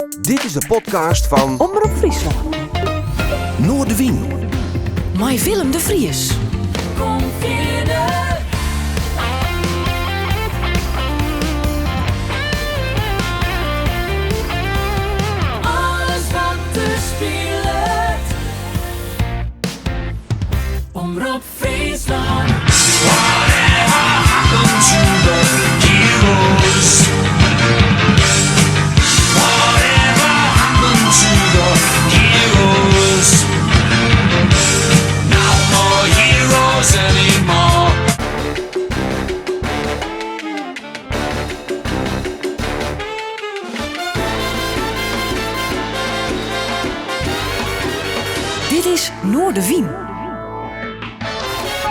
Dit is de podcast fan Omrop Fryslân. Noardewyn. Mei Willem de Vries. Kom fierder. Alles wat der spilet. Omrop Fryslân. Whatever happened to the heroes? Whatever happened to the heroes? No more heroes anymore. Dit is Noardewyn.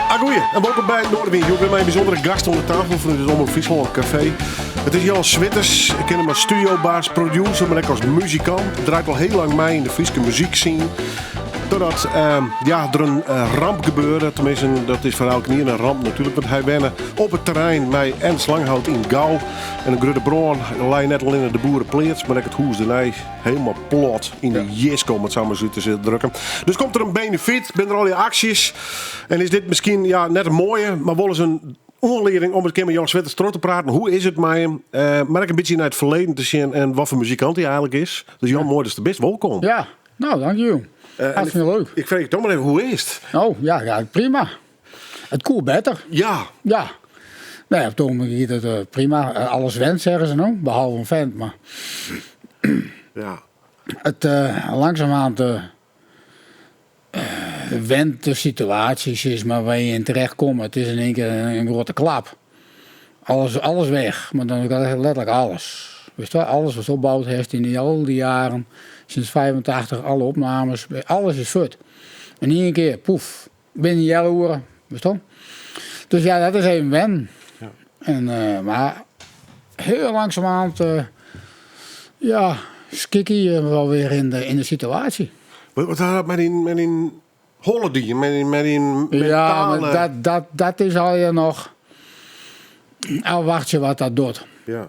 Agoeie en wolkom by Noardewyn. Hjoed mei in bysûndere gast oan de tafel fan it Omrop Fryslân Kafee. It is Jan Switters. Ik ken him as studiobaas, producer, mar ek as muzikant. Draait al hiel lang mei yn de Fryske muzykscene. Totdat ja, der in ramp gebeurde. Teminsten, dat is foar elkenien in ramp natuerlik. Want hy wenne op it terrein mei Ernst Langhout yn Gau. En in grutte brân lei net allinne de boerepleats, mar ek it hûs dernei helemaal plat yn de jiske, om it sa mar út te drukken. Dus komt der in benefyt, binne der allegear aksjes. En is dit miskien ja, net in moaie, mar wol ris in oanlieding om in kear mei Jan Switters troch te praten. Hoe is it mei him? Mar ek in bytsje nei it ferleden te sjen en wat foar muzikant hy eigenlik is. Dus Jan, moai datst der bist. Wolkom. Ja, no, dank je. Hartstikke leuk. Ik freegje toch mar even, hoe is it? Oh, ja, ja, prima. It koe better. Ja. Ja. Nee, op it ogenblik giet it eh, prima. Eh, alles went, zeggen ze no, behalve in vent. Mar Ja. it, eh, langzamerhand eh, went de situaasje, sis mar, wêr't je yn terecht komme. It is yn ien kear in grutte klap. Alles, alles weg. Mar dan letterlik alles. Witst wol, alles watst opboud hast yn dy al dy jaren, sinds 85, alle opnames, alles is fuort. Yn ien kear, poef, binnen in healoere, witst wol. Dus ja, dat is even wennen. Ja. En, eh, mar hiel langsumerhand, eh, ja, skik je wol wer yn de situaasje. Wat hat dat mei dyn holle dien, mei dyn Ja, mentale... mar dat is allegear noch ôfwachtsje wat dat docht. Ja.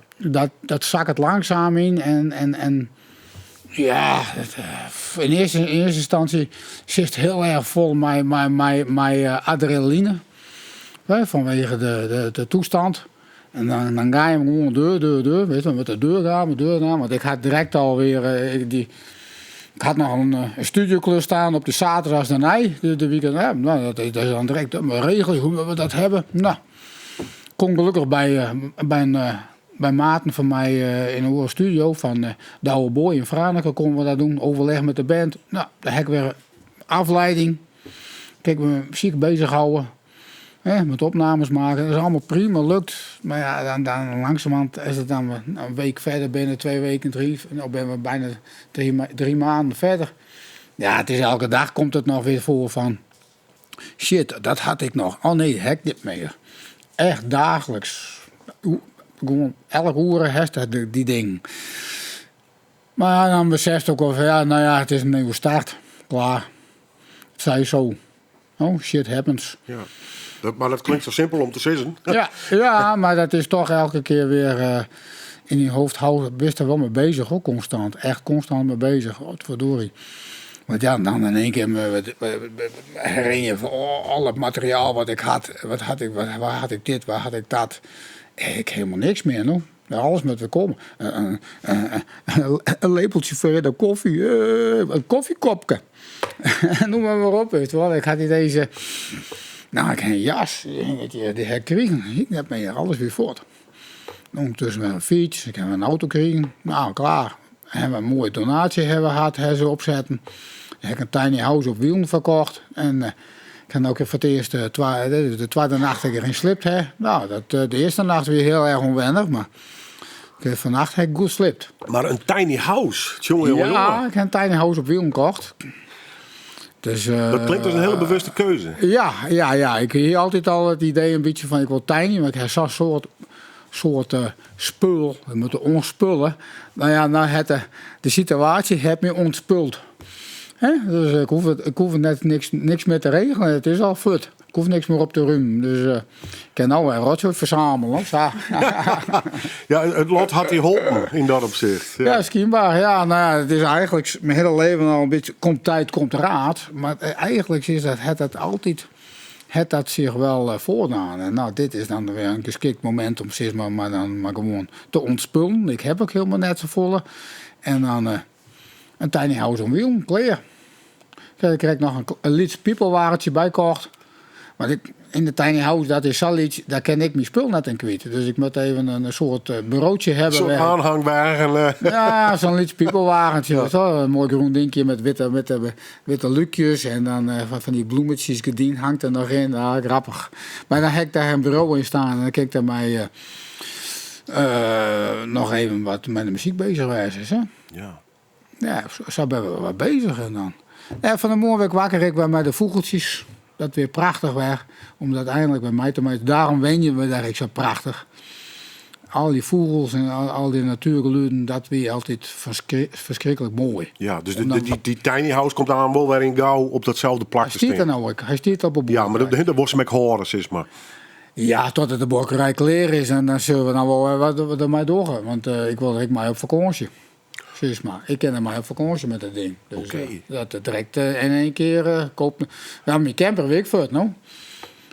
Dat sakket langsaam yn en ja, yn earste ynstânsje sitst hiel erch fol mei adrenaline, fanwege de toestand. En dan ga je hem gewoan deur, deur, deur, witst, dan wurdt de deur gaan, de deur gaan. Want ik ha direkt alweer, dy, ik had noch in studioklus staan op de zaterdags dêrnei, de weekend, ja, no, dat is dan direkt regelje hoe we dat hawwe. No, kom gelokkich by maten fan my yn in oare studio fan Douwe Boy yn Franeker koene we dat doen, overleg met de band. No, dêr ha ik wer afleiding, kin ik my muzyk beuzich hâlde. Hè, met opnames maken, dat is allemaal prima, lukt. Mar ja, dan langsumerhand is it dan in week fierder binne, 2 weken, 3, no binne we bijna 3 maanden fierder. Ja, it is elke dag komt it noch wer foar fan shit, dat had ik noch. Oh nee, ha ik net mear. Echt daagliks. Gewoan elk oere hast dy dingen. Mar dan besefst ek wol fan ja, no ja, it is in nieuwe start. Klaar. It sei so. Oh, shit happens. Ja, mar dat klinkt sa simpel om te sizzen. Ja, ja, mar dat is toch elke kear wer yn dyn hoofd hâlde. Bist der wol mei beuzich hoor, konstant. Echt konstant mei beuzich. Oh, verdorie. Want ja, dan yn ien kear herinner je fan oh, al it materiaal wat ik had. Wat had ik, waar had ik dit, waar had ik dat. Ik helemaal niks mear no. Alles moat wer komme. In lepeltsje foar de kofje, in kofjekopke. Noem mar mar op, witst wol. Ik ha dizze, no ik ha in jas, dy ha ik krigen. Ik net mear, alles wie fuort. Ûndertusken wer in fyts, ik ha in auto krigen. No, klaar. Ha we in moaie donaasje ha we gehad, ha se opsetten. Ha ik in tiny house op wielen ferkocht. En ik ha no foar it earst de twadde nacht dat ik deryn sliept ha. No, dat, de earste nacht wie hiel erch ûnwennich, mar fannacht ha ik goed sliept. Mar in tiny house? Tsjonge, jonge, Ja, jonge. ik ha in tiny house op wielen kocht. Dus, Dat klinkt as in hiele bewuste keuze. Ja, ja, ja. Ik hie altyd al it idee in bytsje fan ik wol tiny, mar ik ha sa'n soart spul. We moatte ûntspullen. No ja, no hat de situaasje hat my ûntspuld. Hè? Dus ik hoech it, ik hoech net niks mear te regelen. It is al fuort. hoef niks mear op te rumen. Dus ik kin no wer rotsoai fersamelen. Sa. Ja, it lot hat dy holpen yn dat opsicht. Ja, ja skynber. Ja, no ja, it is eigentlik myn hiele leven al in bytsje komt tijd, komt raad. Mar eigentlik is dat, hat dat altyd hat dat sich wel foardaan. En no, dit is dan wer in geskikt momint om sis mar, mar dan mar gewoan te ûntspullen. Ik ha ek hielendal net safolle. En dan in tiny house oan wielen, klear. Ik ha krekt noch in lyts pipowagentsje bykocht. Want ik, yn de tiny house, dat is sa lyts, dêr kin ik myn spul net yn kwyt. Dus ik moat even in soart burootje hawwe. Een soort aanhangwagen. Ja, sa'n lyts pipowagentsje. Ja. In moai groen dinkje met witte, witte, witte lúkjes en dan fan dy bloemetsjes gerdyn hangt der noch yn. Ah, grappich. Mar dan ha ik dêr in buro yn stean en dan kin ik dêrmei noch even wat mei de muzyk beuzich wêze. Sa. Ja. Ja, sa binne we wat beuzich. En dan, ja, fan 'e moarn wurd ik wakker ek wer mei de fûgeltsjes. Dat wie prachtich wer, om dat einlik wer mei te meitsjen. Dêrom wenje we dêr ek sa prachtich. Al dy fûgels en al dy natuergelûden, dat wie altyd ferskriklik moai. Ja, dus dy tiny house komt aanst wol wer yn gau op datselde plak te stean. Hy stiet der no ek. Hy stiet op 'e boerderij. Ja, mar dêr wolst him ek hâlde, sis mar. Ja, tot it de buorkerij klear is en dan sille we dan wol wer wat dermei dogge. Want ik wol der ek mei op fakânsje. Sis mar, ik kin der mei op fakânsje mei dat ding. Dus Oké. dat direkt yn ien kear koop. Ja, myn camper wie ek fuort, no.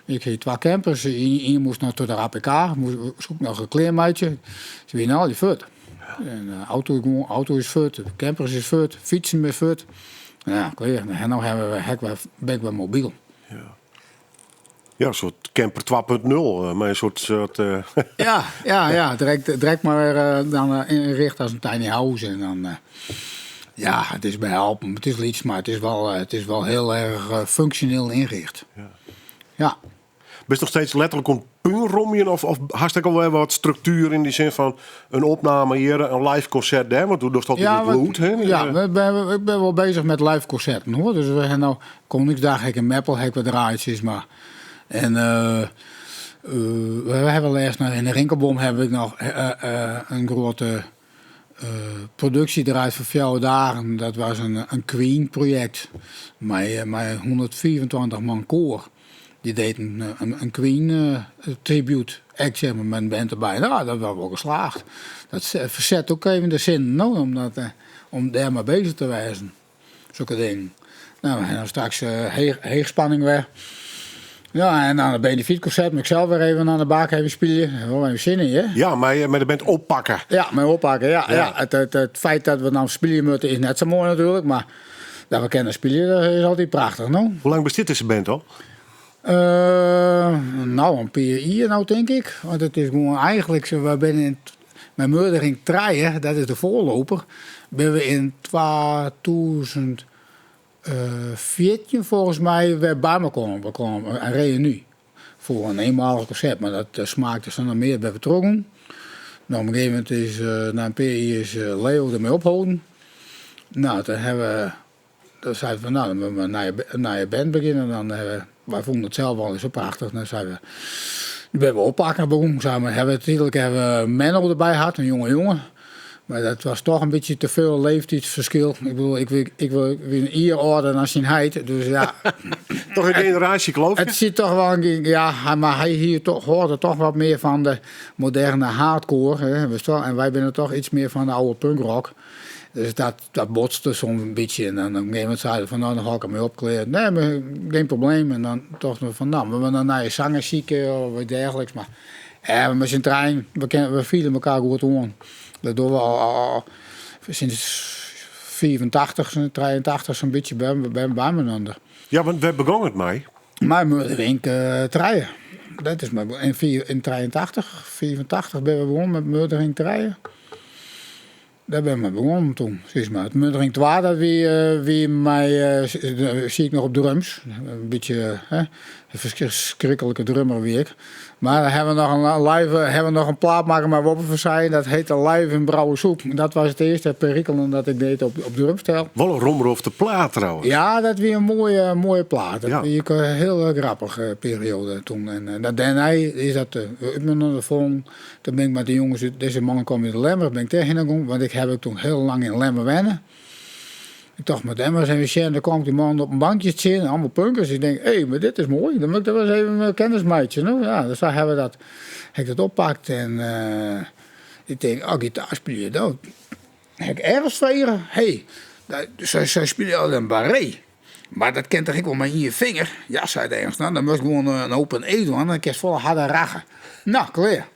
Ik hie twa campers, ien moast noch troch de APK, moast soe ik noch klear meitsje. Se wiene allegear fuort. En de auto, gewoan, auto is fuort, de campers is fuort, fytsen binne fuort. Ja, klear. En no hawwe we, ha ik wer, bin ik wer mobyl. Ja. Ja, in soart camper 2.0, mei in soart, soart Ja, ja, ja. Direkt, direkt mar wer dan ynrjochte as in tiny house. En dan, ja, it is behelpen. It is lyts, mar it is wol hiel erch funksjoneel ynrjochte. Ja. Ja. Bist noch steeds letterlik oan it púnromjen of, of hast ek alwer wat struktuer yn dy sin fan in opname hjir, in live konsert dêr? Want do dochst altyd it lûd, hè? Ja, ik bin wol beuzich met live konserten hoor. Dus we ha no Koningsdag ha ik in Meppel ha ik wat draaid, sis mar. En we hawwe lêst noch yn de Rinkelbom ha ik noch in grutte produksje draaid foar fjouwer dagen. Dat was in Queen projekt mei 125 man koar. Dy deed in Queen tribute act zeg maar, met in band derby. Nou, dat was wol geslaagd. Dat ferset ek even de sinnen, no, om, dat, om dêr mei beuzich te wêzen. Sokke dingen. Nou, en dan straks heechspanning wer. Ja, en dan het benefietconcert moet ik zelf weer even aan de bak even spelen. Wel even zin in, hè? Ja, mar de band Oppakken. Ja, mei Oppakken, ja. ja. Het feit dat we dan spelen moeten is net sa moai natuerlik, mar dat we kinne spylje, dat is altyd prachtich, no? Hoe lang bestiet dizze band al? No, in pear jier no, tink ik. Want it is gewoan eigentlik, we binne yn, mei Murdering Trije, dat is de foarloper, binne we yn 2014 folgens my wer by mekoar kaam, in reüny foar in eenmalich konsert, mar dat smaakte sa nei mear, binne we trochgien. No, op in gegeven momint is nei in pear jier is Leo dermei opholden. No, toen hawwe we, toen seiden we, no, dan moatte we in nije band begjinne. Dan hawwe we, wy fûnen it sels al sa prachtich, dan seiden we, dan binne we Oppakken begûn. Seinen we, hawwe we tydlik hawwe we Menno derby hân, in jonge jonge. Mar dat was toch in bytsje te folle leeftydsferskil. Ik bedoel, ik wie, ik wie in jier âlder dan syn heit, dus ja. Toch in generaasjekloof? It sit toch wol in, ja, mar hy hie toch, hâlde toch wat mear fan de moderne hardcore, hè, witst wol. En wy binne toch iets mear fan de oude punkrock. Dus dat, dat botste soms in bytsje. En dan op een gegeven momint sei er fan, no, dan hâld ik dermei op, klear. Nee, mar gjin probleem. En dan tochten we fan, no, we moatte in nije sanger sykje of wat dergelijks. Mar mei syn trijen, we, we fiele elkoar goed oan. Dat dogge we al, al sinds 85, 83 sa'n bytsje by, by, by inoar. Ja, want wêr begûn it mei? Mei Murdering Trije. Dat is mar yn, yn 83, 85 binne we begûn met Murdering Trije. Dêr binne we begûn toen, sis mar. It Murdering 2, dat wie, wie mei, siet ik noch op drums. In bytsje, hè, in ferskriklike drummer wie ik. Mar dan hawwe we noch in live, hawwe we noch in plaat makke mei Wobbe van Seijen. Dat heette Live in Brouwersoep. Dat was it earste perikelen dat ik die op drumstel. Wol in romrofte plaat trouwens. Ja, dat wie in moaie, moaie plaat. Dat wie ek in hiel grappige perioade toen. En dêrnei is dat út fallen. Toen bin ik mei de jonges út, dizze man kwam út Lemmer, bin ik dêrhinne gien, want ik ha ek toen hiel lang yn Lemmer wenne. Ik tocht, moat dêr mar ris even sjen. Dêr kwam ik dy mannen op in bankje tsjin, allemaal punkers. Ik denk, hé, mar dit is moai, dan moat ik der ris even kennis meitsje. No ja, dus sa hawwe we dat, ha ik dat oppakt en ik tink, oh, gitaar spylje, no, ha ik ergens frege, hé, sy spylje al in barré. Mar dat kin toch ek wol mei ien finger? Ja, seit Ernst, no, dan moatst gewoan in open E dwaan, dan kinst folle harder ragge. No, klear.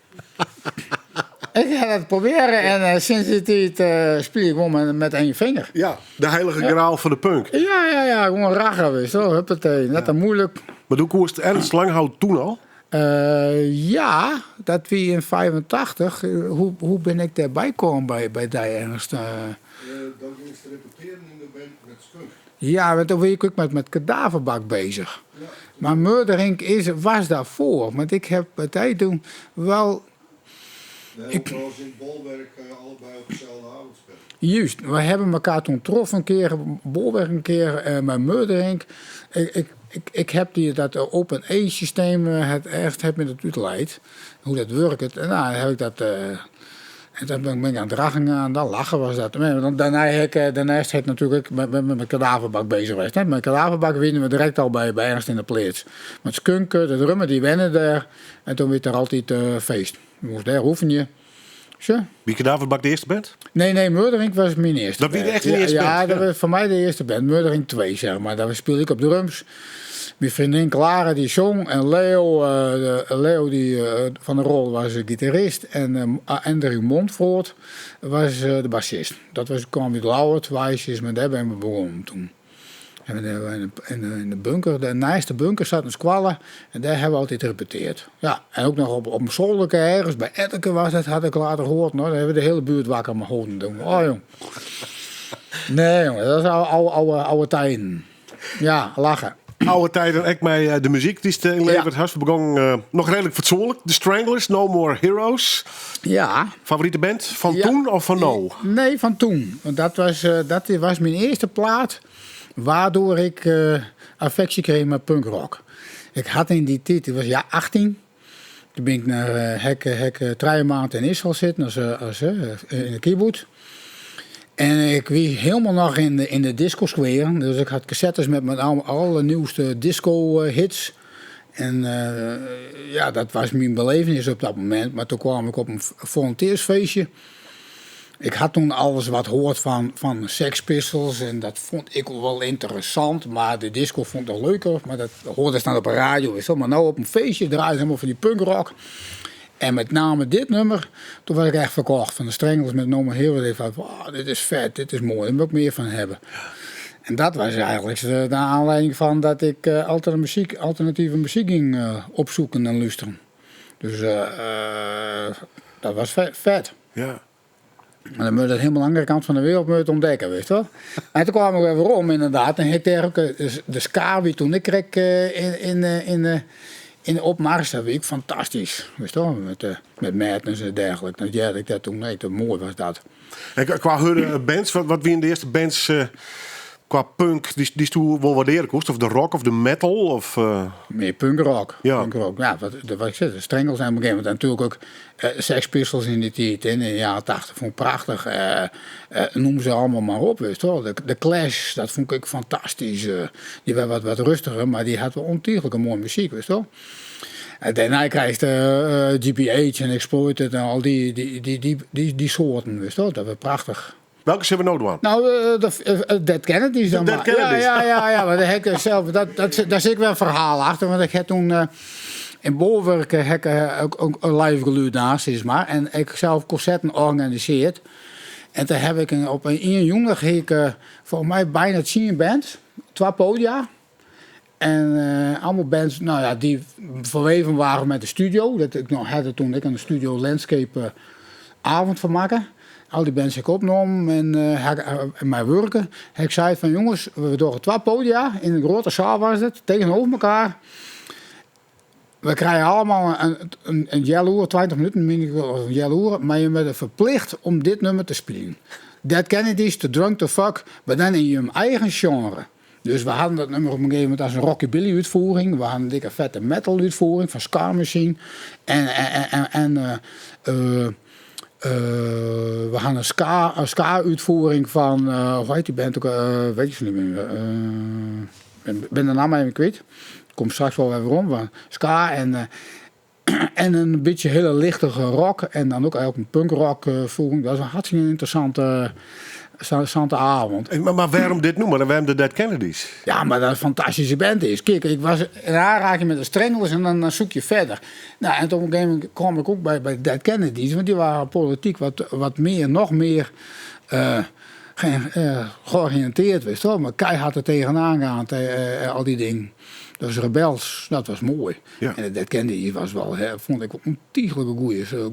Ik ha dat probearre en eh, sinds die tiid eh, spylje ik gewoan met, met één vinger. Ja, de heilige graal fan de punk. Ja, ja, ja, gewoan ragge, wist wel. Huppatee, net te moeilijk. Mar doe koest Ernst Langhout toen al? Eh, ja, dat wie yn 85. Hoe, hoe bin ik dêrby kommen by, by dy Ernst? Dan gingst repetearen yn de band met Skunk. Ja, want toen wie ik ook met, met Kadaverbak bezig. Maar Murderink is, was daarvoor. Want ik heb partij toen wel... We hebben ook wel eens in het Bolwerk allebei op dezelfde avond gespeeld. Juist, we hebben elkaar toen troffen een keer, Bolwerk een keer, eh, met Murderink. Ik, ik, ik, ik heb die, dat open E-systeem, het echt heb me dat uitgeleid. Hoe dat werkt. En nou, heb ik dat... eh, en toen ben ik aan het rachen gegaan, dan lachen was dat. Maar dan- Daarna heb ik, eh, daarnaast heb ik natuurlijk met, met, met mijn kadaverbak bezig geweest. Hè. Mijn kadaverbak winnen we direct al bij, bij Ernst in de Pleats. Want Skunken, de drummer, die wennen daar. En toen werd er altijd eh, feest. We moesten daar oefenen. Zo. Wie Kadaverbak de eerste band? Nee, nee, Murdering was mijn eerste Dat wie de band. echt de eerste ja, band, Ja, dat ja. was voor mij de eerste band. Murdering 2, zeg maar. Daar speelde ik op drums. Mijn vriendin Clara die zong. En Leo, eh, de- Leo die, eh, van de Rol was de gitarist. En eh, Andrew Montvoort was eh, de bassist. Dat was, kwam uit Lauwert, Wijsjes, maar daar ben we begonnen toen. En we hebben in de, in de, in de bunker, de naast de bunker zat een squalle en daar hebben we altijd gerepeteerd. Ja, en ook nog op, op een zolderke ergens, bij Etteke was dat, had ik later gehoord. Nou, daar hebben we de hele buurt wakker gehouden. Toen. Oh jong. Nee jongen, dat is oude, oude, oude, oude tijden. Ja, lachen. Oude tijden, ik mij eh, de muziek die ze inleverd. Ja. Hartstikke begon eh, nog redelijk fatsoenlijk. The Stranglers, No More Heroes. Ja. Favoriete band van Ja. toen of van nou? Nee, van toen. Want dat was, eh, dat was mijn eerste plaat waardoor ik eh, affectie kreeg met punkrock. Ik had in die tijd, ik was jaar 18. Toen ben ik naar eh Hek, Hek drie maanden in Israël zitten als, eh, als, eh, in de kibbutz. En ik wie helemaal nog in de, in de disco square. Dus ik had cassettes met mijn allernieuwste disco eh, hits. En eh, ja, dat was mijn belevenis op dat moment. Maar toen kwam ik op een volunteersfeestje. Ik had toen alles wat hoord van, van Sex Pistols en dat vond ik wel interessant. Maar de disco vond ik nog leuker. Maar dat hoorde ze dan op de radio. Weet je wel. Maar nou op een feestje draaide ze helemaal van die punkrock. En met name dit nummer, toen was ik echt verkocht. Van de Strangles met No More Heroes. Ik van, wow, dit is vet, dit is mooi, daar moet ik meer van hebben. En dat was eigenlijk de, de aanleiding van dat ik eh, alternatieve muziek, alternatieve muziek ging eh, opzoeken en luisteren. Dus eh, eh, dat was vet. vet. Ja. Maar dan moet je dat helemaal aan de andere kant van de wereld moet je het ontdekken, weet je wel. En toen kwam ik weer om inderdaad. En ik daar ook eh, de, de ska wie toen ik kreeg eh, in, in, eh, in, eh, in de opmars, dat weet ik fantastisch. Weet je wel, met, eh, met Madness en dergelijke. Dat ja, ik dat toen, nee, dat mooi was dat. En qua hun eh, bands, wat, wat wie in de eerste bands eh, qua punk die, die stoel wel waarderen kost? Of de rock of de metal? Of, eh, Meer punkrock. Ja. Punkrock. Ja, wat, wat ik zeg, de Strangles zijn op een gegeven moment. En natuurlijk ook eh, Sex Pistols in die tijd, in de jaren 80, vond ik prachtig. Eh, eh, noem ze allemaal maar op, weet je wel. De, de Clash, dat vond ik fantastisch. Eh, die werd wat, wat rustiger, maar die had wel ontiegelijk een mooie muziek, weet je wel. En daarna krijg je eh, GBH en Exploited en al die, die, die, die, die, die soorten, weet je wel. Dat was prachtig. welke zijn we nodig aan? Nou, eh, de, eh, Dead Kennedys dan De Dead maar. Kennedys. Ja, ja, ja, ja, maar daar heb ik zelf, dat, dat, daar zit wel een verhaal achter. Want ik heb toen eh, in Bolwerk eh, heb ik, eh, ook, ook een live geluid naast, is maar. En ik zelf concerten organiseerd. En toen heb ik een, op een 1 juni heb ik eh, volgens mij bijna 10 bands, twee podia. En eh, allemaal bands nou ja, die verweven waren met de studio. Dat ik nog had toen ik een studio landscape eh, avond van maken. Al die bands heb ik opgenomen en, eh, heb ik, eh, en mijn werken. Heb ik zei van jongens, we doen twee podia. In een grote zaal was het, tegenover elkaar. We krijgen allemaal een, een, een jaloer, 20 minuten, minimaal, of een jaloer, maar je bent verplicht om dit nummer te spelen. Dead Kennedys, To Drunk to Fuck, maar dan in je eigen genre. Dus we hadden dat nummer op een gegeven moment als een rockabilly uitvoering. We hadden een dikke vette metal uitvoering van Scar Machine. En, en, en, en eh, eh, We ha in ska, in ska-útfiering fan, hoe hjit dy band ek, weet ik net mear. Ben de namme even kwyt. Komt straks wol wer werom. Want ska en in bytsje hiele lichtige rock. En dan ek in punkrock voeging. Dat is in hartstikke ynteressante, interessante avond. Mar wêrom dit nûmer en wêrom de Dead Kennedys? Ja, mar dat in fantastyske band is. Kijk, ik was in oanrekking mei de Stranglers en dan zoek je verder. Nou, en toen op een gegeven moment kwam ik ook bij Dead Kennedys, want die waren politiek wat meer, nog meer georiënteerd, weet je wel. Maar keihard er tegenaan gaan, al die dingen. Dat was rebels, dat was mooi. En de Dead Kennedys was wel, hè, vond ik ontiegelijke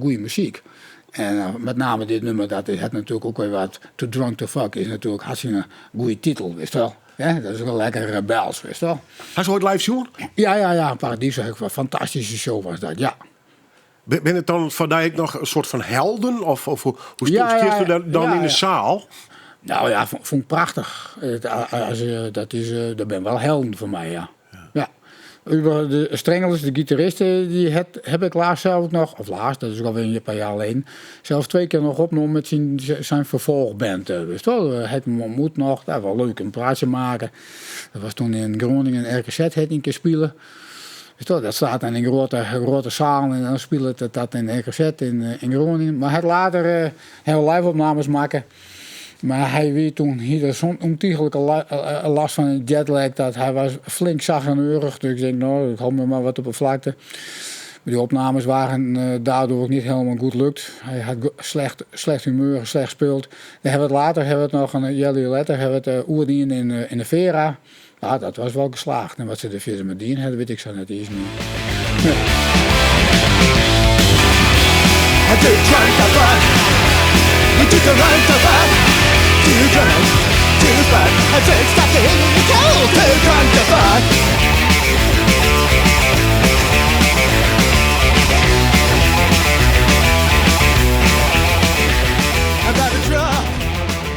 goeie muziek. En met name dit nummer, dat is het natuurlijk ook weer wat. Too Drunk to Fuck is natuurlijk hartstikke een goede titel, weet je wel. Ja, dat is wel lekker rebels, weet je wel. Hast du ooit live sjoen? Ja, Paradiso, een fantastische show was dat, ja. Ben het dan van daar nog een soort van helden? Of hoe stiest u daar dan in de zaal? Nou ja, vond ik prachtig. Dat ben wel helden voor mij, ja. Ja. Über de Stranglers, de gitaristen, die heb ik laatst zelf ook nog, of laatst, dat is ook alweer een paar jaar geleden, zelfs 2 keer nog opgenomen met zijn vervolgband. Weet je wel? Hij heeft hem ontmoet nog, dat was wel leuk, een praatje maken. Dat was toen in Groningen, RKZ, het een keer spelen. Weet je wel, dat staat dan in grote zaal en dan speelt het dat in RKZ in Groningen. Maar het later heel live opnames maken. Maar hij weet toen hier zo'n ontiegelijke last van een jetlag dat hij was flink zagrijnig. Dus ik denk, nou, ik hou me maar wat op de vlakte. Maar die opnames waren daardoor ook niet helemaal goed lukt. Hij had slecht humeur, slecht speelt. Dan hebben we het later, hebben we het nog een Jelly Letter, hebben we het oerdien in de Vera. Nou, dat was wel geslaagd. En wat ze er verder met dien hebben, weet ik zo net eens niet. Ja. I do drunk the fuck. You do the run the fuck. Too drunk, too fuck. I just stop the hit in the cold. Too drunk to fuck.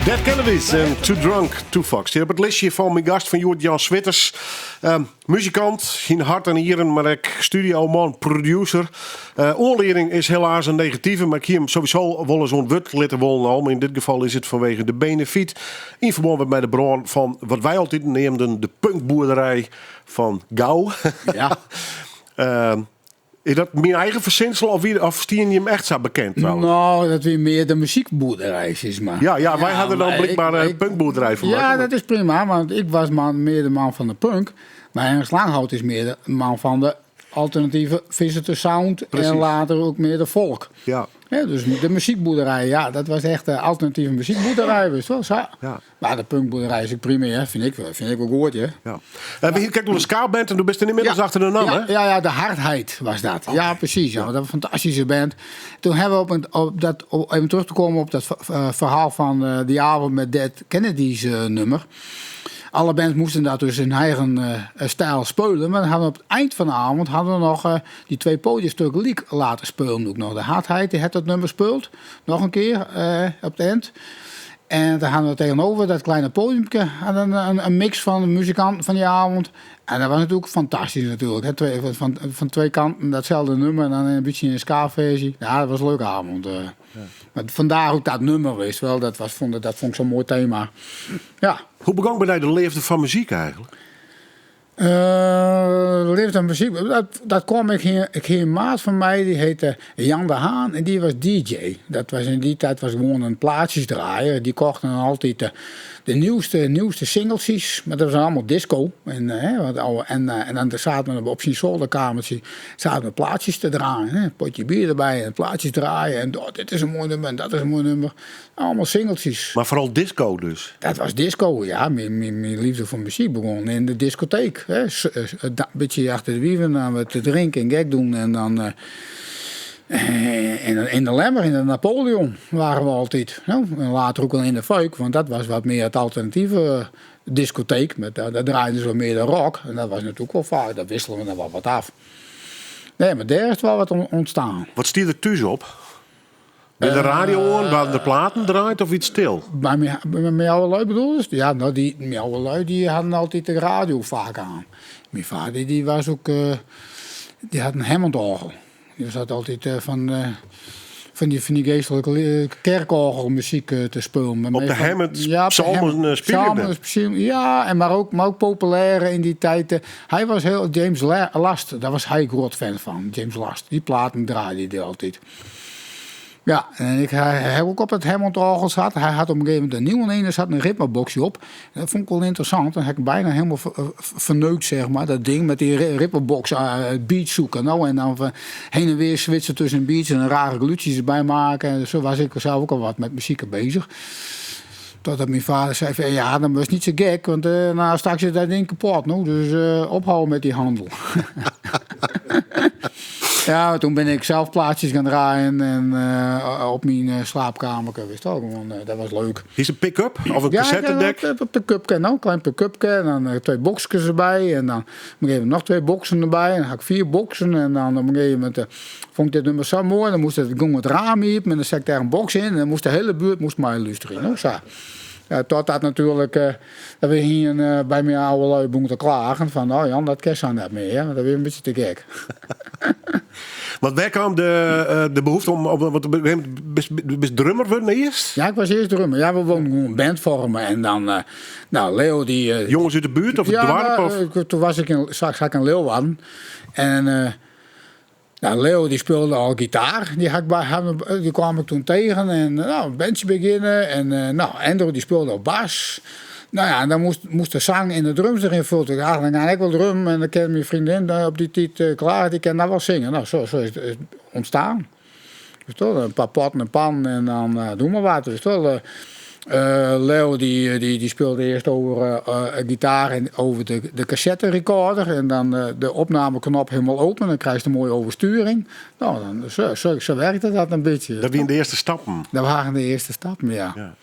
Dead Kennedys en Too Drunk to Fuck. Hier op het listje van mijn gast van Joert Jan Switters. Muzikant, in hart en nieren, maar ook studioman, producer. Oorlering is helaas een negatieve, maar ik hier hem sowieso wel eens ontwut laten wollen al. Maar in dit geval is het vanwege de benefiet. In verband met de bron van wat wij altijd neemden de punkboerderij van Gau. Is dat mijn eigen verzinsel of stien je hem echt zo bekend trouwens? Nou, dat weer meer de muziekboerderij, zeg maar. Ja, ja, wij Ja, hadden dan maar blijkbaar een punkboerderij van Ja, maken. dat is prima, want ik was meer de man van de punk. Maar Ernst Langhout is meer de man van de alternatieve visitor sound. En later ook meer de folk. Ja, dus de muziekboerderij, ja, dat was echt de alternatieve muziekboerderij, weet je wel. Zo. Maar de punkboerderij is ook prima, hè? Vind ik wel goed, hè. Ja. We kijken door de ska-band en du bist inmiddels achter de naam, hè? Ja, ja, de Hardheid was dat. Ja, precies. Ja, dat was een fantastische band. Toen hebben we op een, op dat, op, even terug te komen op dat verhaal van die avond met Dead Kennedys nummer. Alle bands moesten daar dus in eigen stijl spelen. Maar dan hadden we op het eind van de avond hadden we nog die 2 podiums tegelijk laten spelen. Ook nog de Hardheid, die had dat nummer speeld. Nog een keer op het eind. En daar hadden we tegenover dat kleine podiumpje hadden een mix van de muzikanten van die avond. En dat was natuurlijk fantastisch natuurlijk. Hè. Van 2 kanten datzelfde nummer en dan een beetje in een ska-versie. Ja, dat was een leuke avond. Maar vandaar ook dat nummer, weet je wel. Dat vond ik zo'n mooi thema. Ja. Hoe begon bij de liefde van muziek eigenlijk? Liefde van muziek, dat kwam ik hier, ik hier een maat van mij, die heette Jan de Haan en die was DJ. Dat was in die tijd was gewoon een plaatjesdraaier. Die kocht dan altijd de nieuwste singeltjes, maar dat was allemaal disco. En hè, wat oude, en dan zaten we op zijn zolderkamertje, zaten we plaatjes te draaien. Hè? Een potje bier erbij en plaatjes draaien. En oh, dit is een mooi nummer en dat is een mooi nummer. Allemaal singeltjes. Maar vooral disco dus? Dat was disco, ja. Mijn liefde voor muziek begon in de discotheek. Hè. Een beetje achter de wieven, dan we te drinken en gek doen. En dan in de Lemmer, in de Napoleon waren we altijd. Nou, en later ook wel in de Fuik, want dat was wat meer het alternatieve discotheek. Daar draaiden ze wat meer de rock. En dat was natuurlijk wel vaak, daar wisselen we dan wel wat af. Nee, maar daar is wel wat ontstaan. Wat stier er thuis op? Bij de radio aan, waar de platen draait of iets stil? Bij mijn oude lui bedoel je? Ja, nou, die, mijn oude lui die hadden altijd de radio vaak aan. Mijn vader die was ook, die had een Hammond-orgel. Die zat altijd Fan dy, fan dy geestlike kerkorgelmuzyk te spelen. Op de Hammond Ja, op de psalmen Hammond. spylje Psalmen net. spylje, ja, en mar ook, mar ook populaire in die tijd. Hij was heel, James Last, daar was hij groot fan van, James Last. Die platen draaide hij altijd. Ja, en ik heb ook op het Hammond-orgel zat. Hij had op een gegeven moment een nieuwe een, er zat een ritmeboxje op. En dat vond ik wel interessant. Dan heb ik bijna helemaal verneukt, zeg maar. Dat ding met die ritmebox, beat zoeken. Nou, en dan heen en weer switchen tussen beats en rare geluidjes erbij maken. En zo was ik zelf ook al wat met muziek bezig. Totdat mijn vader zei van, ja, dan was niet zo gek, want nou, straks is dat ding kapot. Nou, dus ophouden met die handel. Ja, toen ben ik zelf plaatjes gaan draaien en op mijn slaapkamer. Wist je wel, want dat was leuk. Is een pick-up of een Ja, cassettedek? ik heb een pick-up, nou, een klein pick-up en dan 2 boxjes erbij. En dan op een gegeven moment nog 2 boxen erbij. En dan had ik 4 boxen. En dan op een gegeven moment vond ik dit nummer zo mooi. Dan moest het, ging het raam open en dan zet ik daar een box in. En dan moest de hele buurt mij luisteren. Nou, zo. Ja, totdat natuurlijk dat we hier bij mijn oude lui begonnen te klagen van, nou Jan, dat kerst aan dat meer, hè? Want dat is een beetje te gek. Want waar kwam de behoefte om, om, want op een gegeven moment bist drummer worden eerst? Ja, ik was eerst drummer. Ja, we woonden gewoon een band vormen en dan nou, Leo die Jongens uit de buurt of het Ja, dorp? nou, of? toen was ik in, zat, zat ik in Leeuwarden. En nou, Leo die speelde al gitaar. Die had ik bij hem, die kwam ik toen tegen. En nou, een bandje beginnen. En nou, Andrew die speelde al bas. Nou ja, en dan moest de zang en de drums erin vullen. Ja, dan ga ik wel drum. En dan ken mijn vriendin daar op die tijd klaar. Die kan daar wel zingen. Nou, zo is het ontstaan. Dus toch, een paar potten en pan en dan doen we wat. Dus toch, Leo die speelde eerst over gitaar en over de cassette recorder. En dan de opnameknop helemaal open. Dan krijg je een mooie oversturing. Nou, dan, zo, zo, zo werkte dat een beetje. Dat waren de eerste stappen. Dat waren de eerste stappen, ja. Ja.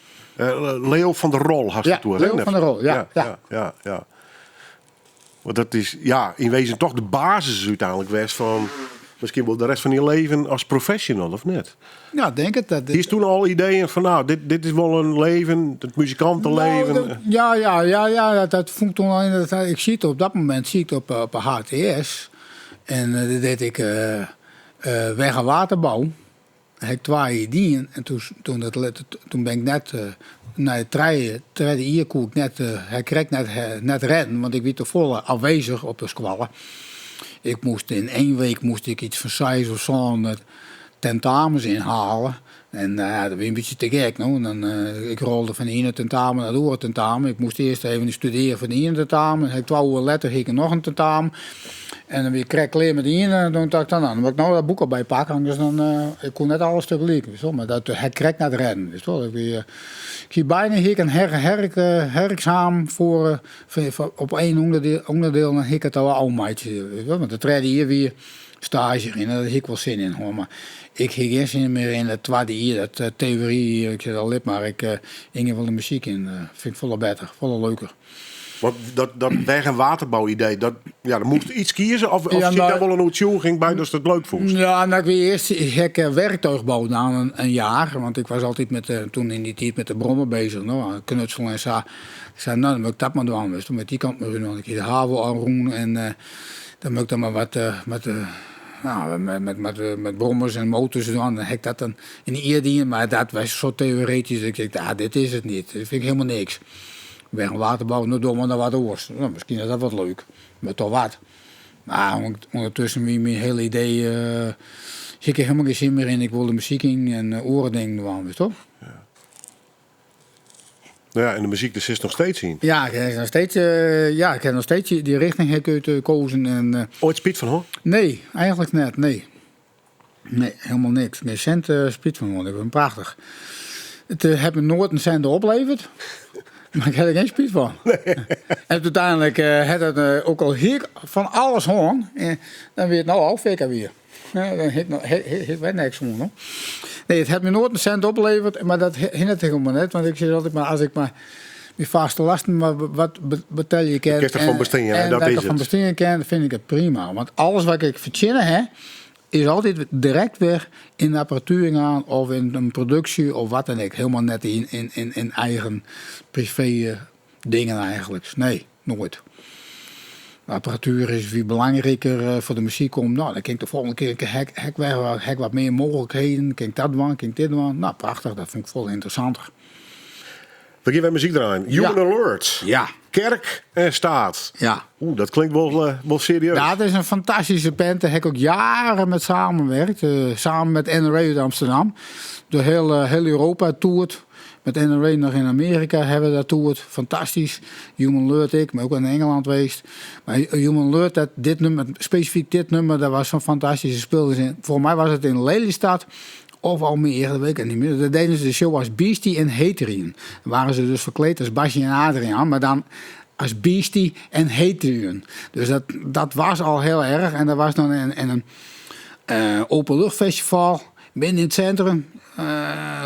Leo van der Rol had je Ja, toen, hè? Leo van der Rol, ja, Ja, ja. ja, ja, ja. Want dat is, ja, in wezen toch de basis uiteindelijk geweest van misschien wel de rest van je leven als professional, of net? Ja, denk het. Dat Is toen al ideeën van, nou, dit is wel een leven, het muzikantenleven. Nou, dat, ja, ja, ja, ja, dat, dat vond ik toen al inderdaad. Ik zie het op dat moment, zie ik het op HTS. En dat deed ik weg- en waterbouw. Dan heb ik 2 ideeën. En toen ben ik net naar de tweede jaar kon ik net hij kreeg net redden, want ik werd te volle afwezig op de squallen. Ik moest in 1 week moest ik iets van 6 of zo'n tentamens inhalen. En ja, dat was een beetje te gek. No? En dan ik rolde van de ene tentamen naar de andere tentamen. Ik moest eerst even studeren van de ene tentamen. En ik 12 uur later ging ik nog een tentamen. En dan weer krek leer met de ene. En dan dacht ik, dan moet ik nou dat boek al bij pakken. Dus dan ik kon net alles tegelijk. Weet je wel. Maar dat, hij kreeg naar het redden. Weet je wel. Ik zie bijna hier een herexamen voor op 1 onderdeel. Dan hik het al een meidje, weet je wel. Want de tweede hier weer stage in. Daar heb ik wel zin in, hoor. Maar ik heb geen zin meer in dat tweede hier, dat theorie. Ik zit al lid, maar ik ging wel de muziek in. Vind ik volle beter, volle leuker. Want dat weg- en waterbouw-idee, dat, ja, dan moest iets kiezen of Ja, zit nou, daar wel een uitzoeking bij dat ze het leuk vond? Ja, nou, ik weer eerst ik heb werktuigbouw na een jaar. Want ik was altijd toen in die tijd met de brommen bezig. No, knutselen en zo. Ik zei, nou, dan moet ik dat maar doen. Dus toen met die kant maar doen. Want ik de haven al roen en dan moet ik dan maar wat met nou, met, met, met, met brommers en motors en zo. Dan heb ik dat dan in de eerdien. Maar dat was zo theoretisch. Ik dacht, ah, dit is het niet. Dat vind ik helemaal niks. Weg en waterbouw, nou, door maar naar wat oors. Nou, misschien is dat wat leuk. Maar toch wat. Maar ondertussen wie mijn hele idee ik heb helemaal geen zin meer in. Ik wil de muziek in en oren dingen doen, weet je toch? Ja. Nou ja, en de muziek dus is nog steeds in. Ja, ik heb nog steeds ja, ik heb nog steeds die richting heb ik gekozen. En Ooit spijt van, hoor? Nee, eigenlijk net, nee. Nee, helemaal niks. Geen cent spijt van, want ik ben prachtig. Het heeft me nooit een cent opleverd. Maar ik heb er geen spijt van. Nee. En uiteindelijk had het ook al hier van alles hoorn. Dan weer het nou al VK weer. Ja, dan heeft nog, he, he, he, he, niks hoorn, hoor. Nee, het heeft me nooit een cent opleverd, maar dat hindert helemaal net. Want ik zeg altijd maar, als ik maar mijn vaste lasten maar wat betaal je kan Ik heb ervan en bestaan, ja, en dat dat ik is ervan het. bestaan kan, vind ik het prima. Want alles wat ik verzinnen heb, is altijd direct weer in de apparatuur gaan of in een productie of wat dan ook. Helemaal net in eigen privé dingen eigenlijk. Nee, nooit. De apparatuer is wie belangriker foar de muzyk om, no, dan kin ik de folgjende kear ha ik wer ha ik wat mear mooglikheden, kin ik dat dwaan, kin ik dit dwaan. No, prachtich, dat fûn ik folle ynteressanter. We gean wer muzyk draaien. Human Alert. Ja. Kerk en Staat. Ja. Oeh, dat klinkt wol, wol serieus. Ja, dat is in fantastyske band. Dêr ha ik ek jierren mei samenwurke. Samen met NRA út Amsterdam. Door heel Europa toerd. Met NRA noch yn Amearika hawwe we dat toerd. Fantastysk. Human Alert ek, mar ek yn Ingelân west. Mar Human Alert, dat, dit nûmer, spesifyk dit nûmer, dat wie sa'n fantastyske spul. Dus folgens my wie it yn Lelystad of Almere, dat wit ik net mear. Dêr diene se de show as Beastie en Hadrian. Dan wiene se dus ferklaaid as Basje en Adriaan, mar dan as Beastie en Hadrian. Dus dat wie al hiel erch. En dat wie dan in openluchtfestival midden yn it sintrum.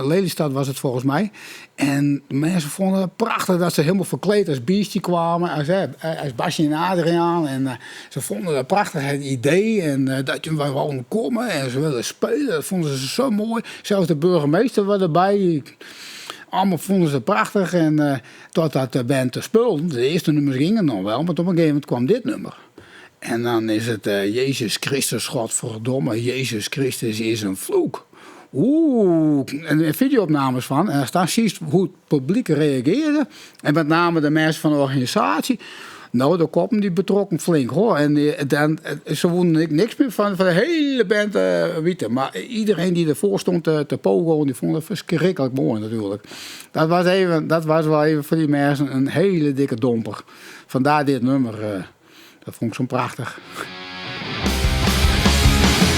Lelystad wie it folgens my. En de minsken fûnen it prachtich dat se hielendal ferklaaid as Beastie kamen, as Basje en Adriaan. En se fûnen it prachtich it idee en dat wy woene komme en se woene spylje. Dat fûnen se sa moai. Sels de boargemaster wie derby. Allegear fûnen se it prachtich. En totdat de band te spyljen, de earste nûmers gyngen noch wol, mar op in gegeven momint kaam dit nûmer. En dan is it Jezus Christus, Godverdomme, Jezus Christus is in vloek. Oeh, en fideo-opnames fan. En dan siest hoe't it publyk reagearre. En met name de minsken fan de organisaasje. No, de koppen dy betrokken flink hoor. En dan, se woene niks mear fan de hiele band witte. Mar iderien dy't derfoar stie te pogoen, dy fûn it ferskriklik moai natuerlik. Dat wie, even, dat wie wol even foar dy minsken in hiele dikke domper. Fandêr dit nûmer. Dat fûn ik sa prachtich.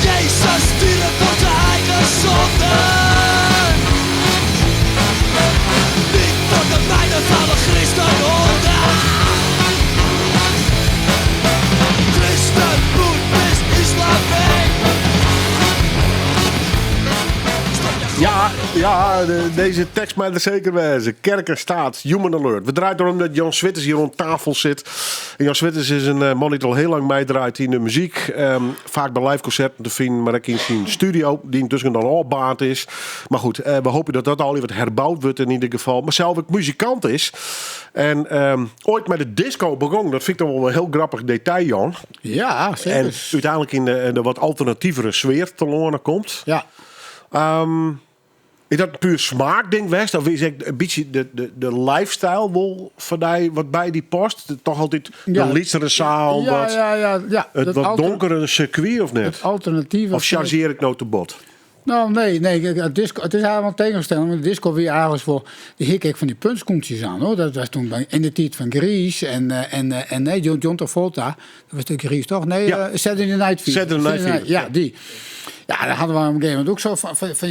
Jezus stierf voor zijn eigen zonden. Niet voor de mijne van de christenhonden. Christen, boeddhist, islam, Ja, deze tekst mei der seker wêze. Kerk en Staat, Human Alert. We draaie derom dat Jan Switters hjir oan tafel sit. En Jan Switters is in man dy't al hiel lang meidraait yn de muzyk. Faak by live konserten te finen, mar ek yn syn studio, dy't yntusken dan ôfbaarnd is. Mar goed, we hoopje dat dat al wat herboud wurdt yn ieder gefal. Mar sels ek muzikant is. En oait mei de disco begûn. Dat fyn ik dan wol in hiel grappich detail, Jan. Ja, seker. En úteinlik yn de wat alternativere sfear telâne komt. Ja. Is dat puer smaakding west? Of is it in bytsje de lifestyle wol foar dy wat by dy past? Dochs altyd de lytsere seal, wat, it Dat wat donkerdere sirkwy of net? It alternative. Of chargeer ik no te bot? No, nee, it disco, it is eigentlik in tsjinstelling. Want de disco wie eigentlik foar. Dy hie ik ek fan dy puntskuontsjes oan. Hoor. Dat wie doe yn de tiid fan Grease en nee, John Travolta. Dat wie de Grease toch? Nee, Saturday Night Fever. Saturday Night Fever. Ja, dy. Ja, dêr hiene we op in gegeven momint ek sa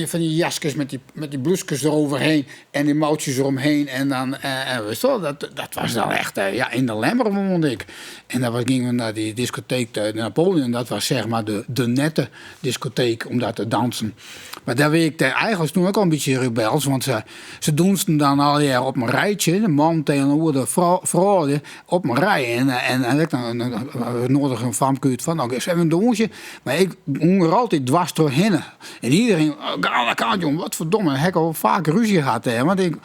fan dy jaskes met dy blûskes deroverheen en dy moutsjes deromhinne. En dan, witst wol, dat wie dan echt, ja, yn De Lemmer wenne ik. En dan gyngen we nei dy diskoteek de Napoleon. Dat wie sis mar de nette diskoteek om dêr te dansen. Mar dêr wie ik dêr eigentlik doe ek al in bytsje rebels. Want se dûnsen dan allegear op in rijtsje. De man tsjinoer de froulju op in rij. En ik dan noadige in famke út fan, no, even in dûnsje. Mar ik gyng der altyd dwers trochhinne. En iderien, oh, ga oan de kant, jonge, wat ferdomme. Ha ik al faak rúzje hân dêr. Want ik,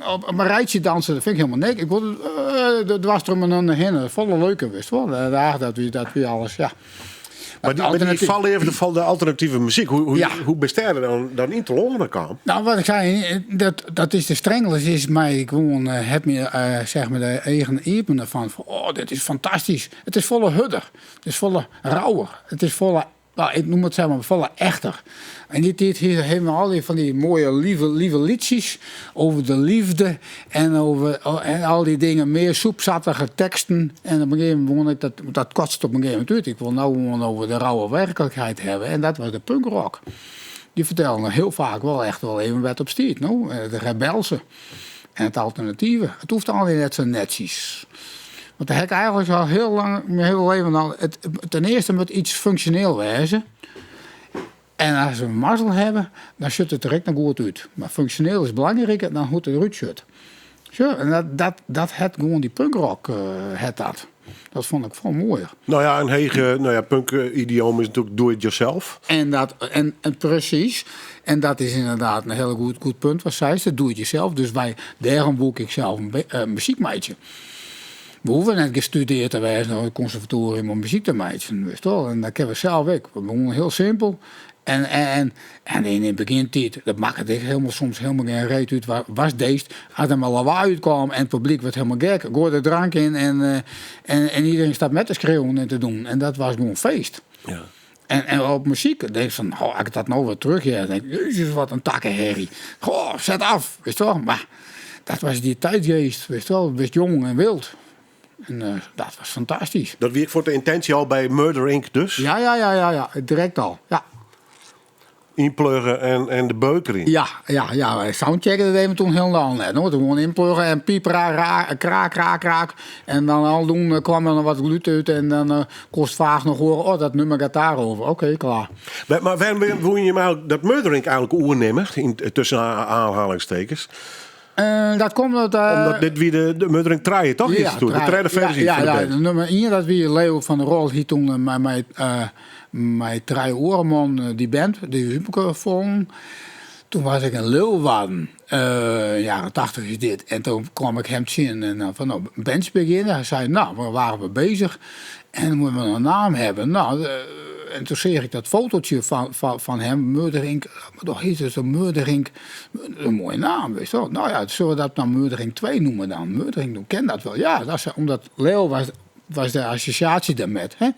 op in rijtsje danse, dat fyn ik hielendal niks. Ik wol dwers troch my hinne. Folle leuker, witst wol. Dat wie alles, ja. Mar dy foarleafde fan de alternative muzyk, hoe bist dêr dan yn telâne kaam? No, wat ik sei, dat is de Stranglers is my gewoan, hat my sis mar de eagen iepene fan, oh, dit is fantastysk. It is folle hurder, it is folle rauwer, it is folle, no, ik neam it sis mar, folle echter. Yn dy tiid hiene we al dy fan dy moaie leave lietsjes oer de leafde en oer en al dy dingen, mear soepsappige teksten. En op in gegeven momint wol ik dat, dat kotst op in gegeven momint út. Ik wol no gewoan oer de rauwe werklikheid hawwe en dat wie de punkrock. Dy fertelle hiel faak wol echt wol even wêr't op stiet, no? De rebelse en it alternative. It hoecht allegear net sa netsjes. Want dêr ha ik eigentlik al hiel lang, myn hiele leven al. Ten earste moat yts funksjoneel wêze. En as we mazzel hawwe, dan sjocht it der ek noch goed út. Mar funksjoneel is belangriker dan hoe't it derút sjocht. Sjoch, en dat hat gewoan dy punkrock hat dat. Dat fûn ik folle moaier. No ja, in hege, no ja, punk-idioom is natuerlik do it yourself. En presys. En dat is ynderdaad in hiel goed punt wat seist. Do it yourself. Dus wy, dêrom woe ik sels in muzyk meitsje. We hoege net gestudeerd te wêzen op it konservatoarium om muzyk te meitsjen, witst wol. En dat kinne we sels ek. We begonnen hiel simpel. En, en, en yn de begjintiid, dat makket ek helemaal, soms helemaal gjin reet út watst deest. As der mar lawaai útkaam en it publyk wurdt helemaal gek, goai der drank yn en, eh, en, en iedereen staat met te schreeuwen en te doen. En dat was gewoon feest. Ja. En, en op muzyk, denk ik van, oh, als ik dat nou weer terug hear, denk ik, jezus, wat een takkenherrie. Goh, zet af, weet je wel. Maar dat was die tijdgeest, weet je wel. Bist jong en wild. En eh, dat was fantastisch. Dat wie foar de yntinsje al by Murder Inc. dus? Ja, ja, ja, ja, ja, direct al. Ja. Ynplugge en, en de beuk deryn. Ja, ja, ja. Soundchecken dat deden we toen helemaal net. Hoor. Toen gewoon inpluggen en piep, ra, ra, kraak, kraak, kraak. En dan al doen eh, kwam er nog wat geluid uit en dan eh, kost vaag nog horen, oh, dat nummer gaat daarover. Oké, klaar. Maar, maar wêrom woene je maar dat Murder Inc. eigenlijk oernimme, yn, tussen aanhalingstekens? Eh, dat komt omdat... Omdat dit wie de, de Murder Inc. 3, toch? Ja, de tweede versie ja, van de ja, band. de nummer 1, dat wie Leo van der Rol hier toen met, met, met Trij Oreman, die band, die is ook. Toen was ik in Leeuwarden, jaren 80 is dit. En toen kwam ik hem zien en dan van nou, een bandje beginnen. Hij zei, nou, waar waren we bezig? En dan moeten we een naam hebben. Nou, en toen zag ik dat fotootje van, van, van hem, Murder Inc. Maar toch heet het zo Murder Inc. Een mooie naam, weet je wel. Nou ja, zullen we dat dan Murder Inc. 2 noemen dan? Murder Inc., ken dat wel. Ja, dat is, omdat Leo was, was de associatie daarmee. Hè?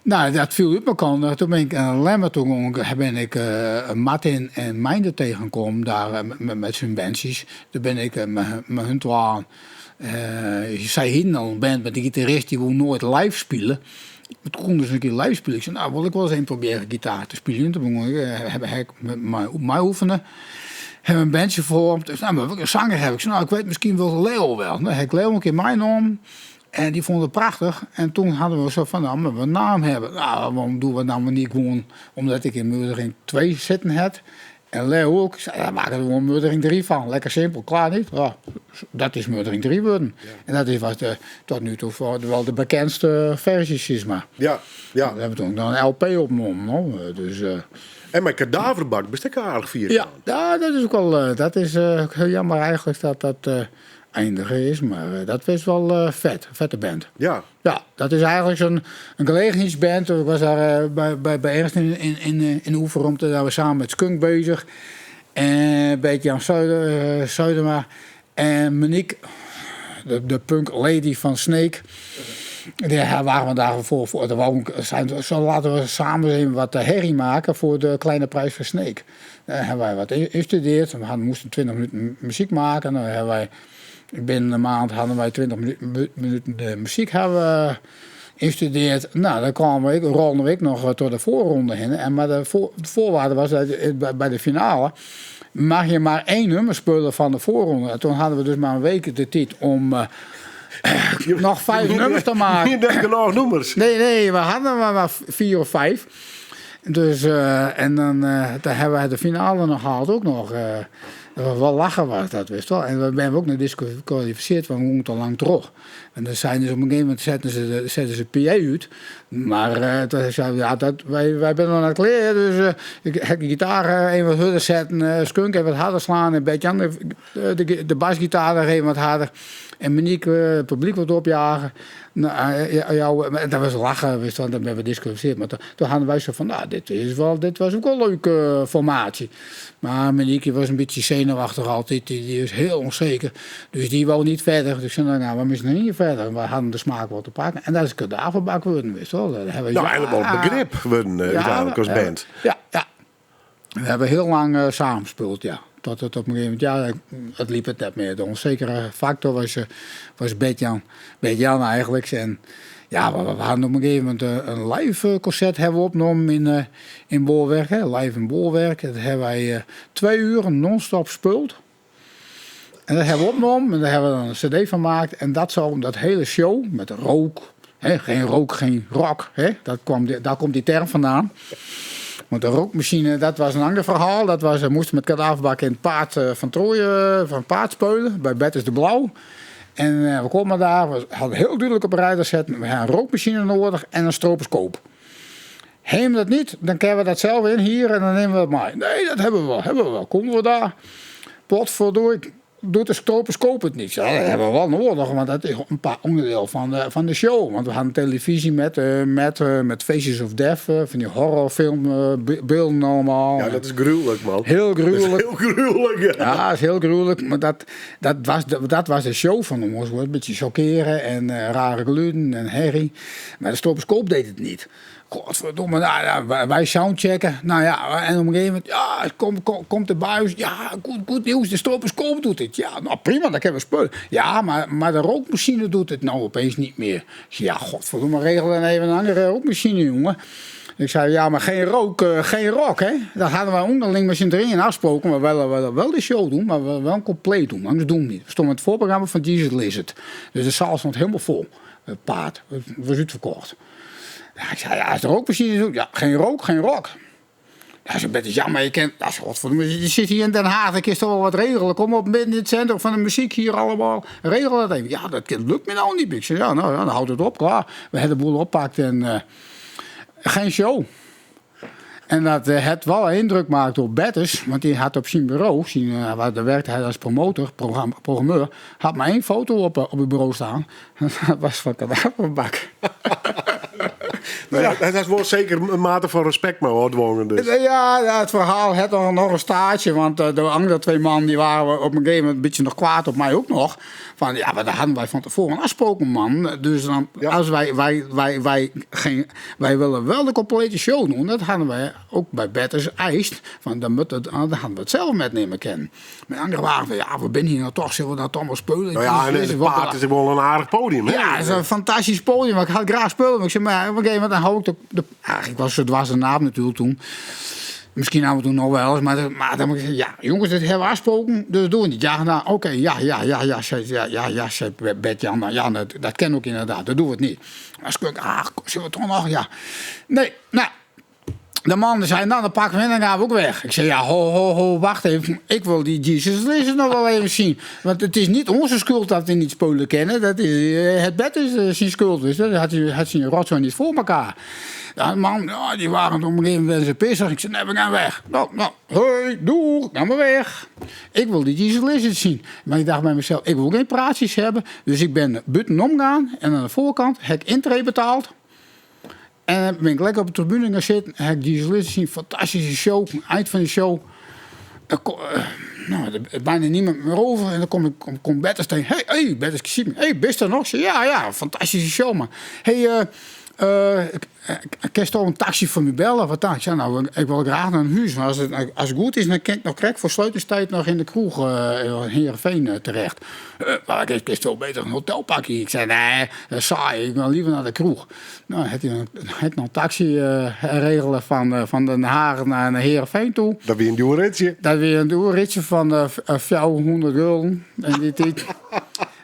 Nou, dat viel uit elkaar. Toen ben ik aan Lemmer, toen ben ik eh, Martin en Mijnder tegengekomen daar eh, met, met zijn bandjes. Toen ben ik eh, met, met hun tweeën. Zij hadden al een band met de gitarist die wil nooit live spelen. Toen konden ze een keer live spelen. Ik zei, nou wil ik wel eens een proberen gitaar te spelen. Toen begon ik, heb, heb ik met mij, op mij oefenen. Hebben een bandje gevormd. Dus, nou, maar welke zanger heb ik? Ik zei, nou, ik weet misschien wel Leo wel. Nou, heb ik Leo een keer meegenomen. En die vonden het prachtig. En toen hadden we zo van, nou, maar we een naam hebben. Nou, waarom doen we nou maar niet gewoon, omdat ik in Murder Inc. 2 zitten had. En Leo ook. Ik zei, ja, maak er gewoon Murder Inc. 3 van. Lekker simpel, klaar niet? Ja, dat is Murder Inc. 3 worden. En dat is was de, tot nu toe voor- wel de bekendste versie, zeg maar. Ja, ja. We hebben toen dan een LP opgenomen. hoor. Dus, En mijn kadaverbak best ik aardig vier. ja, ja, dat is ook wel dat is, heel jammer eigenlijk dat dat eindigen is. Maar dat was wel vet, vette band. Ja. Ja, dat is eigenlijk zo'n een gelegenheidsband. Ik was daar bij, bij, bij Ernst in, in, in, in de oefenruimte. Daar waren we samen met Skunk bezig. En een beetje aan Zuider, Zuidema. En Monique, de, de punk lady van Snake. Ja, waren we daarvoor. Voor, de wou ik- zijn, zo laten we samen even wat herrie maken voor de kleine prijs van Snake. Daar hebben wij wat ingestudeerd. We hadden, moesten 20 minuten muziek maken. En dan hebben wij, binnen een maand hadden wij 20 minuten de muziek hebben we ingestudeerd. Nou, dan kwamen we, rolden we nog tot de voorronde heen. En, maar de, voor, de voorwaarde was dat bij, bij de finale mag je maar één nummer spelen van de voorronde. En toen hadden we dus maar een week de tijd om nog 5 nummers te maken. Niet net genoeg nummers. Nee, nee, we hadden maar, maar 4 of 5. Dus, en dan daar hebben wij de finale nog gehaald ook nog. Dat was wel lachen was dat, wist wel. En we zijn ook naar disqualificeerd, want we moeten al lang terug. En dan zijn ze op een gegeven moment zetten ze, de, zetten ze PA uit. Maar toen zeiden we, ja, dat, wij, wij zijn nog niet klaar. Dus ik heb de gitaar even wat harder zetten, Skunk even wat harder slaan. En Bert-Jan de, de, de basgitaar nog even wat harder. En Monique het publiek wat opjagen. Nou, ja, ja, maar dat was lachen, wist je, want dan hebben we disqualificeerd. Maar toen hadden wij zo van, nou, dit, is wel, dit was ook wel een leuke formatie. Maar Monique was een beetje zenuwachtig altijd, die, die is heel onzeker. Dus die wou niet verder. Dus ik zei, nou, nou, we moeten niet verder. We hadden de smaak wel te pakken. En dat is kadaverbak worden, wist je wel. Dat hebben we Nou, eigenlijk wel een begrip worden, uiteindelijk als band. Ja, ja. We hebben heel lang samen gespeeld, ja. Tot het op een gegeven moment, ja, het liep het net meer. De onzekere factor was, was Bert-Jan. Bert-Jan eigenlijk. En ja, we, we hadden op een gegeven moment een live concert hebben we opgenomen in, in Bolwerk. Hè. Live in Bolwerk. Dat hebben wij 2 uur non-stop gespeeld. En dat hebben we opgenomen en daar hebben we dan een cd van gemaakt. En dat zou, dat hele show met rook, hè, geen rook, geen rock, hè, dat kwam, daar komt die term vandaan. Want de rookmachine, dat was een ander verhaal. Dat was, we moesten met kadaverbak in het paard van Troje, van paard spelen, bij Bertus de Blauw. En we kwamen daar, we hadden heel duidelijk op een rij zetten. We hebben een rookmachine nodig en een stroboscoop. Neem dat niet, dan kunnen we dat zelf in hier en dan nemen we het maar. Nee, dat hebben we wel, hebben we wel. Komen we daar, potverdorie. Doet de stroboscoop het niet. Ja, dat hebben we wel nodig, want dat is een paar onderdeel van de show. Want we hadden televisie met Faces of Death, van die horrorfilm beelden allemaal. Ja, dat is gruwelijk, man. Heel gruwelijk. Dat is heel gruwelijk, ja. Ja, dat is heel gruwelijk. Maar dat was de show van ons. Een beetje chockeren en rare geluiden en herrie. Maar de stroboscoop deed het niet. Godverdomme, nou, ja, wij soundchecken. Nou ja, en op een gegeven moment, ja, komt de buis. Ja, goed nieuws, de stroboscoop doet het. Ja, nou prima, dan kunnen we spullen. Ja, maar de rookmachine doet het nou opeens niet meer. Ik zei, ja, godverdomme, regel dan even een andere rookmachine, jongen. Ik zei, ja, maar geen rook, geen rock, hè. Dat hadden wij onderling met z'n drieën afgesproken. We willen wel de show doen, maar we willen wel een compleet doen. Anders doen we niet. We stonden in het voorprogramma van Jesus Lizard. Dus de zaal stond helemaal vol. Het paard, het was uitverkocht. Ja, ik zei, ja, als de rookmachine doet, ja, geen rook, geen rock. Ja, ze bent ja, maar je kent, dat is godverdomme, je zit hier in Den Haag, dan kun je toch wel wat regelen. Kom op, midden in het centrum van de muziek hier allemaal, regel dat even. Ja, dat lukt me nou niet. Ik zei, ja, nou, ja, dan houdt het op, klaar. We hebben de boel oppakt en geen show. En dat het wel indruk maakte op Betters, want die had op zijn bureau, waar daar werkte hij als promotor, programmeur, had maar één foto op het bureau staan. Dat was van Kadaverbak. Nou ja, dat is wel zeker een mate van respect, maar hoor, dwongen dus. Ja, ja, het verhaal had nog een staartje, want de andere twee man die waren op een gegeven moment een beetje nog kwaad op mij ook nog. Van ja, maar daar hadden wij van tevoren afgesproken, man. Dus dan, als wij, wij, wij, wij, geen, wij willen wel de complete show doen, dat hadden wij ook bij Betters eist. Van dan, moet het, dan hadden we het zelf metnemen kunnen. Maar de anderen waren van ja, we zijn hier nou toch, zullen we dat allemaal spelen? Nou ja, en Dus het wat paard is wel een aardig podium, hè? Ja, het is een fantastisch podium. Ik had graag spelen. Maar ik zei, maar op een gegeven moment dan hou ik de, eigenlijk was het dwars de naam natuurlijk toen. Misschien hadden we toen nog wel eens, maar dan moet ik zeggen, ja, jongens, dit hebben we afgesproken, dus dat doen we niet. Ja, nou, oké, ja, ja, ja, ja, zei, ja, ja, ja, zei Bert Jan, nou, ja, dat ken ik inderdaad, dat doen we het niet. Maar ik, zullen we toch nog, ja. Nee, nou, de man zei, nou, dan pakken we en dan gaan we ook weg. Ik zei, ja, ho, ho, ho, wacht even. Ik wil die Jesus Lizard nog wel even zien. Want het is niet onze schuld dat we niet spelen kennen. Dat is het bed is zijn schuld. Dus dat had zijn rotzooi niet voor elkaar. Ja, de man, ja, die waren op een gegeven moment zijn pissig. Ik zei, nee, we gaan weg. Nou, nou, hoi, doeg, ga maar weg. Ik wil die Jesus Lizard zien. Maar ik dacht bij mezelf, ik wil geen praatjes hebben. Dus ik ben buiten omgaan en aan de voorkant heb ik intree betaald. En dan ben ik lekker op de tribune gaan zitten. Heb ik Jesus Lizard zien, fantastische show. Eind van de show. Er nou, er is bijna niemand meer over. En dan kom Betters tegen. Hey, hey, Betters, ik zie me. Hey, bist er nog? Ik zei, ja, ja, fantastische show, man. Hey, kan je toch een taxi voor me bellen? Wat dan? Ik zei, nou, ik wil graag naar een huis. Maar als het goed is, dan kan ik nog krek voor sluitingstijd nog in de kroeg in Heerenveen terecht. Maar ik is veel beter een hotel pakken. Ik zei, nee, dat is saai. Ik wil liever naar de kroeg. Nou, had hij nog een taxi regelen van Den Haag naar Heerenveen toe. Dat weer een duur ritje. Dat weer een duur ritje van 400 gulden in die tijd.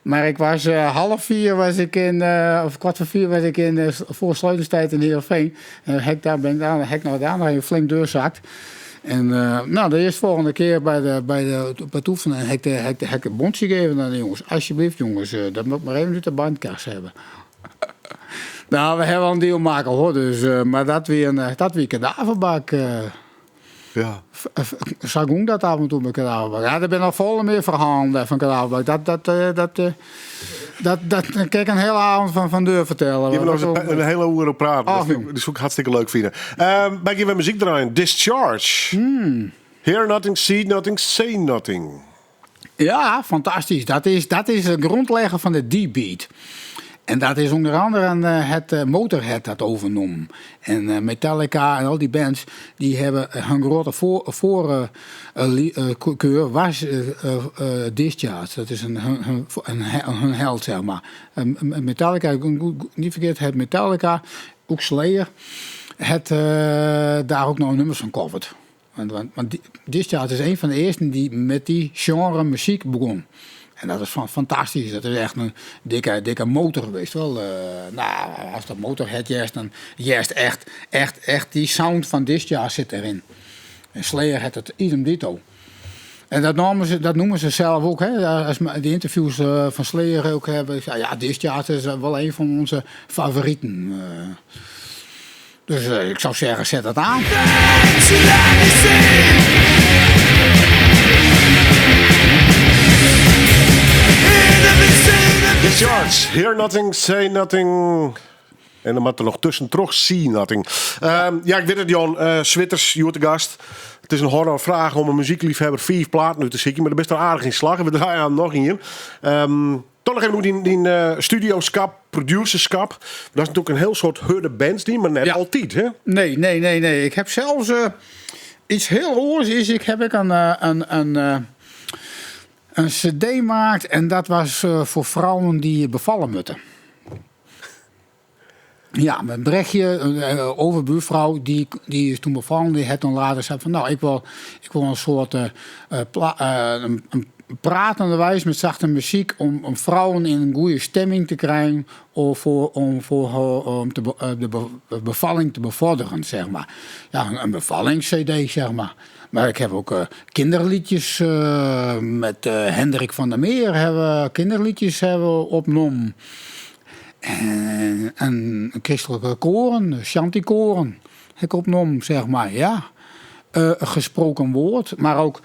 Maar ik was half vier was ik in of kwart voor vier was ik in voor sluitingstijd in Heerenveen. En hek daar ben ik daar, hek nog daar nog even flink doorzakt. En de eerstvolgende keer bij het oefenen heb ik het bondje gegeven aan de jongens. Alsjeblieft jongens, dat moet maar even uit de bandkast hebben. Nou, we hebben wel een deal maken hoor. Dus maar dat weer een dat weer kadaverbak. Zag ik dat af en toe met kadaverbak? Ja, er zijn nog volle meer verhalen van kadaverbak. Dat kan ik een hele avond van deur vertellen. Je wil nog Dat eens een hele uur op praten. Ach, Dat jong. is ook hartstikke leuk vinden. Wij gaan weer muziek draaien. Discharge. Hear nothing, see nothing, say nothing. Ja, fantastisch. Dat is de grondlegger van de D-beat. En dat is onder andere het Motorhead dat overnom. En Metallica en al die bands, die hebben hun grote voorkeur was Discharge. Dat is hun held. Metallica, niet verkeerd, het Metallica, ook Slayer, het daar ook nog nummers van covert. Want Discharge is een van de eersten die met die genre muziek begon. En dat is fantastisch. Dat is echt een dikke motor geweest. Wel, nou, als dat Motorhead juist, dan juist echt, echt, echt die sound van Discharge zit erin. En Slayer had het idem dito. En dat noemen ze zelf ook. Hè? Ja, als we die interviews van Slayer ook hebben. Ja, ja, Discharge is wel een van onze favorieten. Dus ik zou zeggen, zet dat aan. Thanks, let me see. Charts. Hear nothing, say nothing. En dan moat der noch tuskentroch see nothing. Ja, ik wit it Jan. Switters, hjoed te gast. It is in horrorfraach om in muzykleafhawwer fiif platen út te sykjen, mar dêr bist al aardich yn slagge. We draaie oan noch ien. Toch noch even oer dyn, dyn studioskap, producerskap. Dat is natuerlik in hiel soad hurde bands dien, mar net altyd, hè? Nee, nee, nee, nee. Ik heb zelfs iets heel oars is. Ik heb ik een cd gemaakt en dat was voor vrouwen die bevallen moeten. Ja, mijn Brechtje, een overbuurvrouw, die is toen bevallen. Die had toen later gezegd van, nou, ik wil een soort een pratende wijs met zachte muziek om vrouwen in een goede stemming te krijgen of voor, om, voor, om te, de bevalling te bevorderen, zeg maar. Ja, een bevallings-cd, zeg maar. Maar ik heb ook kinderliedjes met Hendrik van der Meer hebben kinderliedjes hebben opgenomen. En christelijke koren, shantykoren, heb ik opgenomen, zeg maar, ja. Gesproken woord, maar ook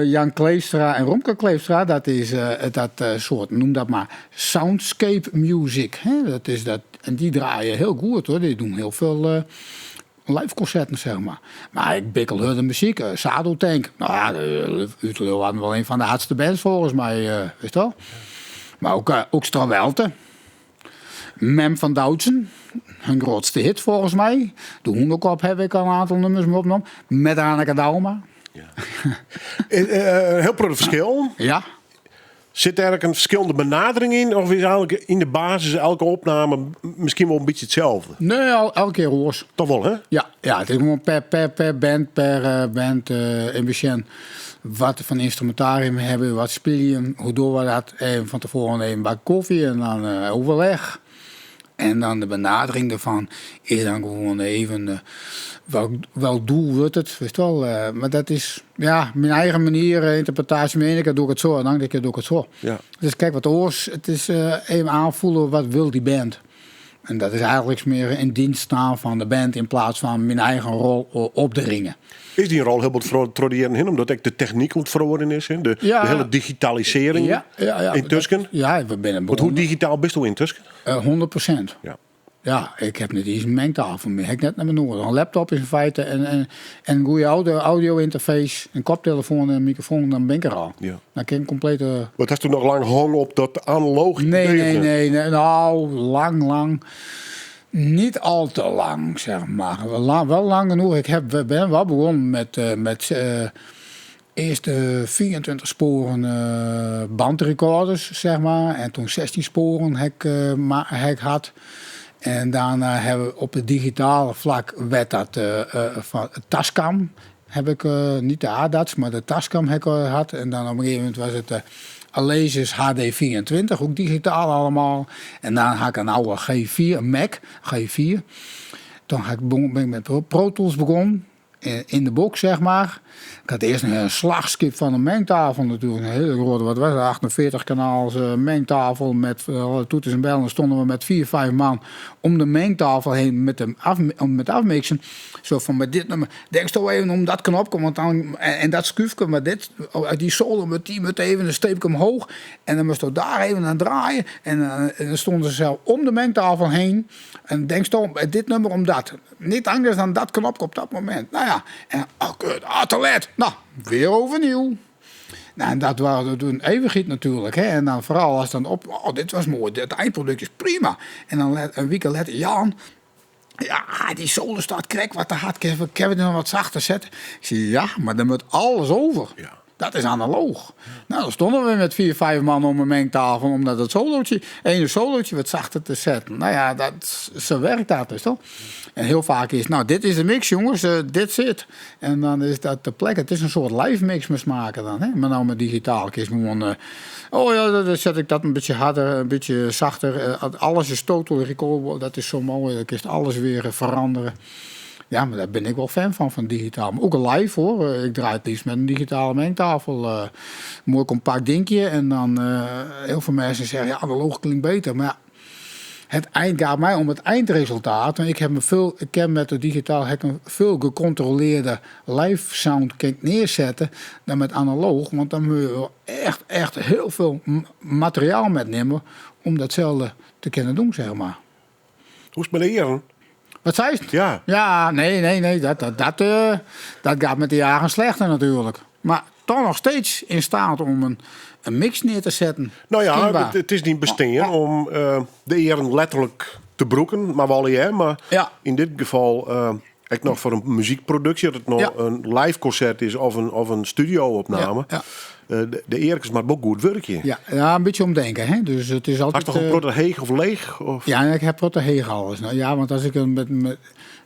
Jan Kleefstra en Romke Kleefstra, dat is dat soort, noem dat maar, soundscape music. Hè? Dat is dat, en die draaien heel goed hoor, die doen heel veel live concerten, zeg maar. Maar ik bikkel de muziek, Sado Tank, nou ja, de Uterloo hadden wel een van de hardste bands volgens mij, weet je wel. Maar ook Strawelte. Mem van Doutsen, hun grootste hit volgens mij. De Hoenderkop heb ik al een aantal nummers mee opgenomen. Met Anneke Douma. Een heel groot verschil. Ja. Zit er eigenlijk een verschillende benadering in? Of is eigenlijk in de basis elke opname misschien wel een beetje hetzelfde? Nee, elke keer hoor. Toch wel, hè? Ja, ja, het is gewoon per band, per band in begin. Wat van instrumentarium hebben, wat speel je, hoe doen we dat? Even van tevoren even een bak koffie en dan overleg. En dan de benadering daarvan is dan gewoon even, welk doel wordt het, weet je wel. Maar dat is, ja, mijn eigen manier, interpretatie. De ene keer doe ik het zo, en de andere keer doe ik het zo. Dus kijk wat oors, het is even aanvoelen wat wil die band. En dat is eigenlijk meer in dienst staan van de band in plaats van mijn eigen rol opdringen. Is die rol heel wat veranderd in, omdat ook de techniek moet veranderen is, hè? De hele digitalisering intussen? Ja, we zijn Want hoe begonnen. digitaal bist u intussen? 100%. Ja, ik heb niet eens een mengtafel meer. Ik net naar mijn noorden. Een laptop is in feite en een goede audio interface, een koptelefoon en een microfoon, dan ben ik er al. Dan kan ik een complete... Wat hast u nog lang hangen op dat analoog Nee, idee, nee, of niet? nee, nee. Nou, lang, lang. Niet al te lang, zeg maar. Wel lang genoeg. Ik ben wel begonnen met eerst 24 sporen bandrecorders, zeg maar. En toen 16 sporen heb ik heb ik had. En daarna hebben we op het digitale vlak werd dat van Tascam. Heb ik, niet de ADATS, maar de Tascam heb ik gehad. En dan op een gegeven moment was het Alesis HD24, ook digitaal allemaal. En dan had ik een oude G4, een Mac G4. Toen ben ik met Pro Tools begonnen. In de box, zeg maar. Ik had eerst een slagskip van een mengtafel natuurlijk. Een hele grote, wat was het, 48 kanaals mengtafel met alle toeters en bellen. Dan stonden we met 4, 5 man om de mengtafel heen met, de af, om met afmixen. Zo van met dit nummer, denk zo even om dat knopje, want dan, en dat skuufje, maar dit, oh, die solo met die met even een streepje omhoog. En dan moest je daar even aan draaien. En dan stonden ze zelf om de mengtafel heen. En denk zo, bij dit nummer om dat. Niet anders dan dat knopje op dat moment. Nou ja, en oh kut, ah, te laat. Nou, weer overnieuw. Nou, en dat waren toen eeuwigheid natuurlijk. Hè. En dan vooral als dan op, oh, dit was mooi, het eindproduct is prima. En dan een week later, Jan, ja, die solo staat krek wat te hard, kan we het nog wat zachter zetten? Ik zei, ja, maar dan moet alles over. Dat is analoog. Nou, dan stonden we met 4, 5 man om een mengtafel om dat het solootje, ene solootje wat zachter te zetten. Nou ja, dat, zo werkt dat dus, toch? En heel vaak is, nou, dit is de mix, jongens, dit zit. En dan is dat de plek. Het is een soort live mix met maken dan, hè? Maar nou met digitaal is gewoon, oh ja, dan zet ik dat een beetje harder, een beetje zachter. Alles is total recall, dat is zo mooi. Dan kun je alles weer veranderen. Ja, maar daar ben ik wel fan van, van digitaal. Maar ook live hoor. Ik draai het liefst met een digitale mengtafel. Mooi compact dingje. En dan heel veel mensen zeggen, ja, analoog klinkt beter. Maar ja, Het eind gaat mij om het eindresultaat. Want ik heb een veel, ik heb met de digitaal heb ik een veel gecontroleerde live sound kan ik neerzetten dan met analoog. Want dan moet je wel echt, echt heel veel materiaal metnemen om datzelfde te kunnen doen, zeg maar. Hoe is het met de earen? Wat zei je? Ja. Ja, nee, nee, nee. Dat gaat met de jaren slechter natuurlijk. Maar toch nog steeds in staat om een mix neer te zetten. Nou ja, Kenbaar. het is niet bestaan om de eren letterlijk te broeken, maar wel ja, maar in dit geval ik nog voor een muziekproductie, dat het nog een live concert is of een studio-opname. De Erikens maar ook goed werkje. Ja, ja, een beetje omdenken. Hè? Dus het is altijd, Had toch een protte heeg of leeg? Of? Ja, ik heb protte heeg alles. Nou, ja, want als ik met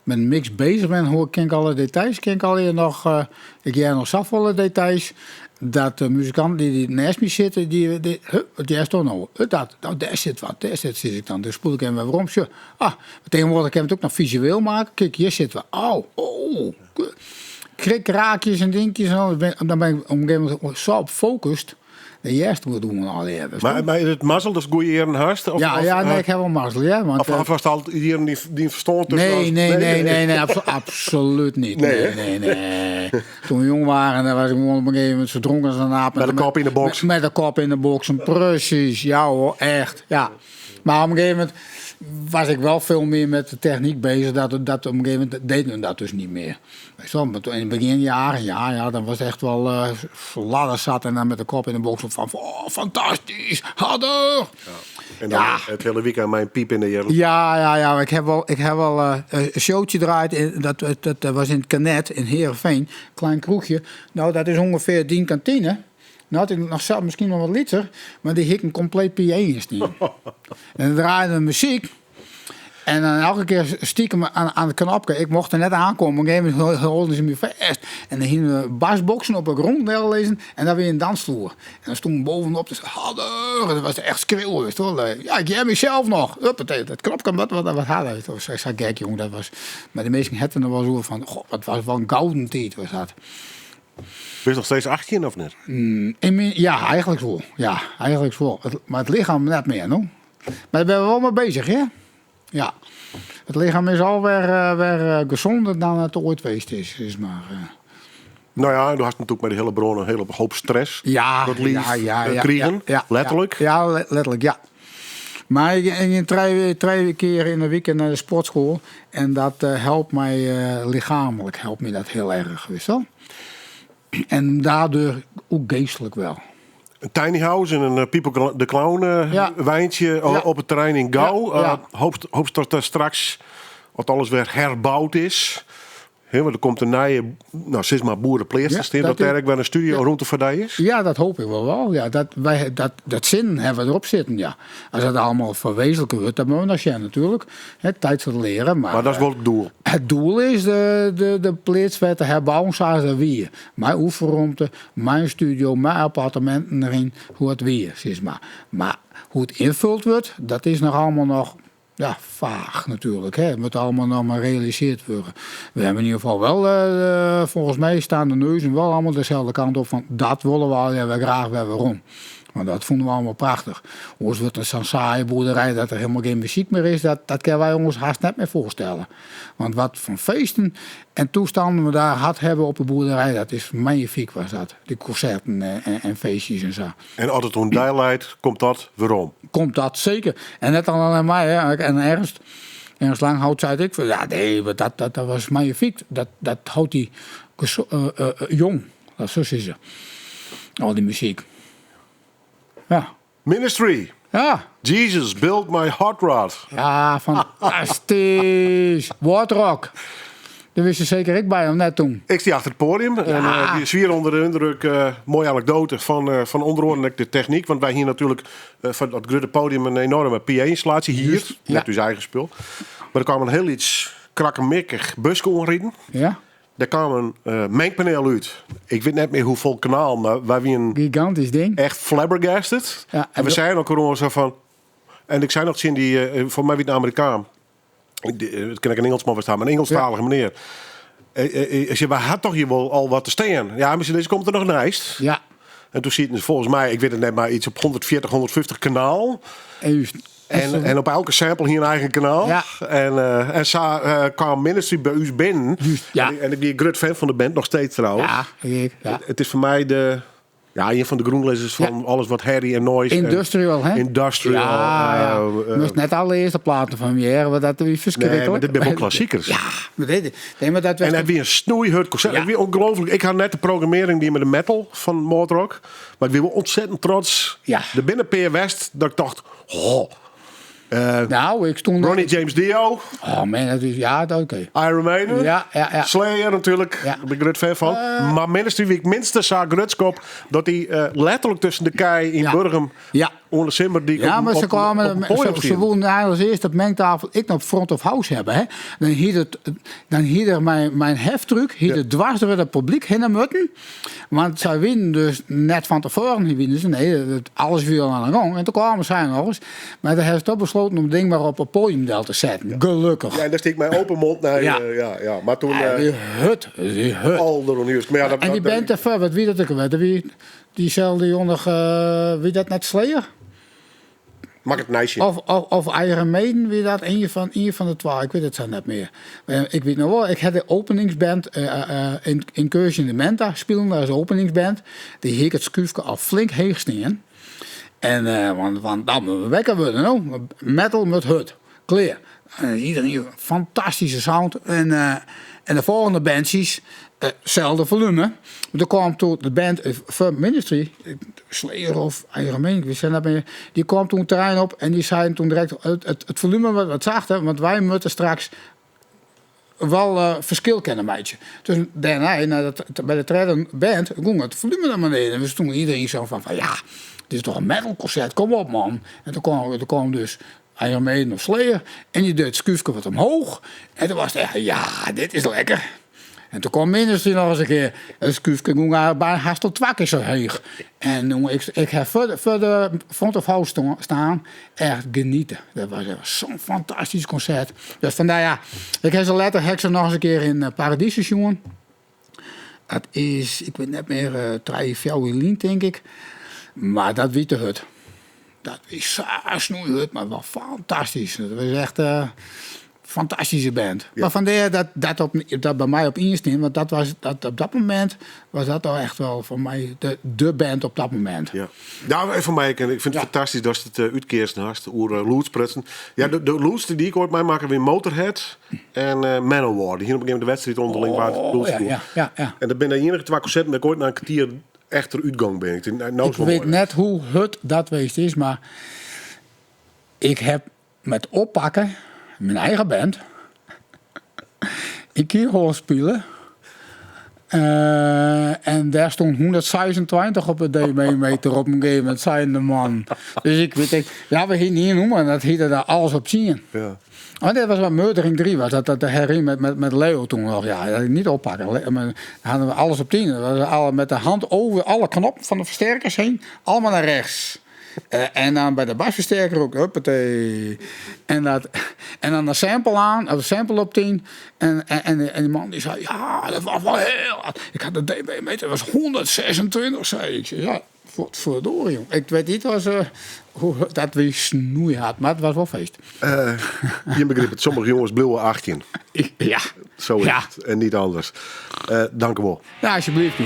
een mix bezig ben, hoor ik, ken ik alle details. Ken ik alle nog, ik jij nog zoveel details. Dat de muzikanten die naast me zitten, die, huh, die is toch nou, huh, dat, nou, daar zit wat, daar zit, zit ik dan. Dus spoel ik hem weer om. Zo, ah, tegenwoordig kan ik het ook nog visueel maken. Kijk, hier zit wat. Oh, oh. Krikraakjes en dingetjes. En al. Dan ben ik op een gegeven moment zo op focust. De eerste moet doen al die hebben. Maar is het mazzel, dat is goeie eren haast? Of, Ja, of, ja, nee, ik heb wel mazzel, ja, want, of was het altijd iedereen die verstond tussen Nee, ons? nee, nee, nee, nee, absoluut niet. Nee, Nee, hè? nee, nee. Toen we jong waren, dan was ik gewoon op een gegeven moment zo dronken als een aap. Met de kop in de box. Met de kop in de box, precies. Ja hoor, echt. Ja. Maar op een gegeven moment was ik wel veel meer met de techniek bezig. Dat op een gegeven moment deden we dat dus niet meer. Weet je wel, maar toen in het beginjaren, ja, ja, dan was het echt wel ladder zat en dan met de kop in de box van, oh, fantastisch, harder. Ja. En dan het hele weekend mijn piep in de jaren. Ja, ja, ja, maar ik heb wel, ik heb wel een showtje gedraaid. In, dat, dat, dat was in het Kanet in Heerenveen. Klein kroegje. Nou, dat is ongeveer 10 kantine. Nou, had ik nog zelf misschien nog wat liter, maar die hik een compleet PA in staan. En dan draaide de muziek. En dan elke keer stiekem aan het knopje. Ik mocht er net aankomen. Op een gegeven moment holden ze me vast. En dan gingen we basboxen op de grond lezen. En dan weer een dansvloer. En dan stond ik bovenop. Dus harder. En dat was echt schreeuwen. Weet je wel. Ja, ik jij mezelf nog. Huppatee, dat knopje, wat harder. Dat was echt zo gek, jongen. Dat was, maar de meesten hadden er wel zo van. God, wat was wel een gouden tijd was dat. Ben je nog steeds 18 of niet? Ja, eigenlijk wel. Ja, eigenlijk wel. Maar het lichaam net meer, no? Maar daar ben we wel mee bezig, hè? Ja. Het lichaam is alweer weer gezonder dan het ooit geweest is. Is maar. Nou ja, du hast natuurlijk met de hele bron een hele hoop stress. dat lief, kriegen, letterlijk. Ja, letterlijk, ja. Maar ik ging 3 keer in de week naar de sportschool. En dat helpt mij lichamelijk, helpt me dat heel erg, weet je wel. En daardoor ook geestelijk wel. Een tiny house en een Pipo de Clown wijntje op het terrein in Gouw. Hoopt dat er straks, wat alles weer herbouwd is. Hè, want er komt een nieuwe, nou, sinds maar boerenpleegster staan, dat er ook weer een studio rond de verdij is. Ja, dat hoop ik wel. Ja, dat zin hebben we erop zitten, ja. Als dat allemaal verwezenlijkt wordt, dat moeten we nog zien natuurlijk. Hè, tijd voor het leren. Maar, Maar dat is wel het doel. Het doel is de plaats te herbouwen zoals dat weer. Mijn oefenruimte, mijn studio, mijn appartementen erin, hoe het weer, zeg maar. Maar hoe het invuld wordt, dat is nog allemaal nog... Ja, vaag natuurlijk. Hè. Het moet allemaal nog maar gerealiseerd worden. We hebben in ieder geval wel, volgens mij staan de neuzen wel allemaal dezelfde kant op van dat willen we al, ja, we graag weer waarom. Want dat vonden we allemaal prachtig. Ons wordt een zo'n saaie boerderij dat er helemaal geen muziek meer is, dat kunnen wij ons haast net meer voorstellen. Want wat van feesten en toestanden we daar had hebben op de boerderij, dat is magnifiek was dat. Die concerten en feestjes en zo. En als het om die leidt, komt dat waarom? Komt dat zeker. En net al aan mij, hè, en Ernst Langhout zei ik, van, ja nee, maar dat was magnifiek. Dat houdt die jong, dat zo is ze. Al die muziek. Ja. Ministry. Jesus built my hot rod. Ja, fantastisch. Wardrock. Daar wist je zeker ik bij hem net toen. Ik sta achter het podium. En die is weer onder de indruk. Mooie anekdote van onderhoorlijk de techniek. Want wij hier natuurlijk van dat grote podium een enorme P A-installatie hier. Met dus eigen spul. Maar er kwam een heel iets krakkemikkig busje omrijden. Daar kwam een mengpaneel uit. Ik weet net meer hoeveel kanaal, maar wij waren Gigantisch ding. Echt flabbergasted. En we zeiden ook gewoon zo van... En ik zei nog zien die, voor mij wie een Amerikaan. Die dat ken ik een Engelsman verstaan, maar een Engelstalige meneer. Ik zei, wij hadden toch hier wel al wat te staan. Ja, maar deze komt er nog naast. En toen ziet het volgens mij, ik weet het net, maar iets op 140, 150 kanaal. En juist. En op elke sample hie in eigen kanaal. Ja. En sa kwam Ministry by ús binnen. Juist, ja. En ik wie in grut fan fan de band, noch steeds trouwens. Ja, ik, ja. It is foar my de, ja, ien fan de grûnlizzers fan alles wat herrie en noise. en Industrial, hè? Industrial. Ja, ja. Moast net alle earste platen fan my hearre, want dat wie ferskriklik. Nee, mar dit binne wol klassikers. Ja, mar dit, nee, mar dat En it wie in snoeihurd konsert. Ja. It wie ûngelooflik. Ik ha net de programmearring dien mei de metal fan Noordrock. Mar ik wie wol ontzettend trots. Ja. Der binne in pear west dat ik tocht, oh. Nou, ik stond... Ronnie James Dio. Oh man, dat is... Ja, dat oké. Iron Maiden. Ja, ja, ja. Slayer natuerlik. Ja. Dêr bin ik grut fan fan. Mar Ministry wie ik minstens sa grutsk op dat dy letterlik tusken de kij yn Ja. Burgum Ja. oan de Simmerdyk Ja, maar ze kwamen, op het podium ze stien. wouden eigenlijk als eerst op mengtafel ik nog front of house hebben. Hè. Dan hield het, dan hield er mijn heftruck hield het dwars door het publiek heen moeten. Want zij winnen dus net van tevoren, die winnen ze, nee, alles viel aan de gang. En toen kwamen zij nog eens. Maar toen hebben ze toch besloten om het ding maar op het podium del te zetten. Gelukkig. Ja, en daar stiek mijn open mond naar. Ja. Ja, ja. Maar toen, Ja, die hut, die hut. al door nieuws. Maar ja, dat, En die dat- band ervoor, wat wie dat ook werd, wie, diezelfde jongen, wie dat net Slayer? Maak het nijsje. Of Iron Maiden, wie dat, een van de twee, ik weet het zo net meer. Ik weet nog wel, ik had de openingsband in Incursion in de Menta spelen, daar is de openingsband. Die hiek het skuufke al flink heeg staan. En want dan moeten we wekker worden, no? Metal met hut, clear. En iedereen, fantastische sound. En de volgende bandjes, hetzelfde volume. Er kwam toen de band van Ministry, Slayer of Iron Maiden, ik wist het niet meer, die kwam toen het terrein op en die zeiden toen direct, het volume wat zachter, want wij moeten straks wel verschil kennen, meidje. Dus daarna, bij de tweede band, ging het volume naar beneden. Dus toen iedereen zo van ja, dit is toch een metalconcert, kom op man. En toen kwam dus Iron Maiden of Slayer en die deed het skuufje wat omhoog. En toen was het echt, ja, dit is lekker. En toen kwam Ministry nog eens een keer. Het skuufje ging haar bijna haast tot twak is zo heeg. En jongen, ik heb voor de front of house staan. Echt genieten. Dat was echt zo'n fantastisch concert. Dus vandaar, ja. Ik heb ze later heb ik ze nog eens een keer in Paradiso, jongen. Dat is, ik weet net meer, 3, 4 uur lien, denk ik. Maar dat wie te hut. Dat is zo snoeihut, maar wel fantastisch. Dat was echt fantastische band. Maar vandaar dat bij mij op instinct, want dat was, dat, op dat moment was dat al echt wel voor mij de band op dat moment. Ja. Nou, en voor mij, ik vind het fantastisch dat het uitkeert naast oer Loetsprutsen. Ja, de Loetste die ik ooit mij maken weer Motorhead en Manowar. Die hier op een gegeven moment de wedstrijd onderling waar het Oh, Loets ja, doen. ja, ja, ja. En dat ben de enige twee concerten dat ik ooit na een kwartier echt eruit ben. Ik denk, nou, nou is Ik wel weet mooi. net hoe hut dat geweest is, maar ik heb met oppakken mijn eigen band in Kierhol spelen. En daar stond 126 op het dB-meter op een gegeven moment, zei de man. Dus ik weet, ik, ja, we gingen niet noemen, dat hield daar alles op zien. Oh, dat was wel Murdering 3, was dat de herrie met Leo toen nog. Ja, dat niet oppakken. Maar dan hadden we alles op 10. Dat was alle, met de hand over alle knoppen van de versterkers heen, allemaal naar rechts. En dan bij de basversterker ook, huppatee. En dan de sample aan, de sample op 10. En die man die zei, ja, dat was wel heel hard. Ik had de dB-meter, dat was 126, zei ik. Ik zei, ja, verdorie, jong. Ik weet niet hoe dat wie snoei had, maar het was wel feest. Je begrijpt het, sommige jongens bleven 18. Ja. Zo is het, en niet anders. Dank u wel. Ja, alsjeblieft.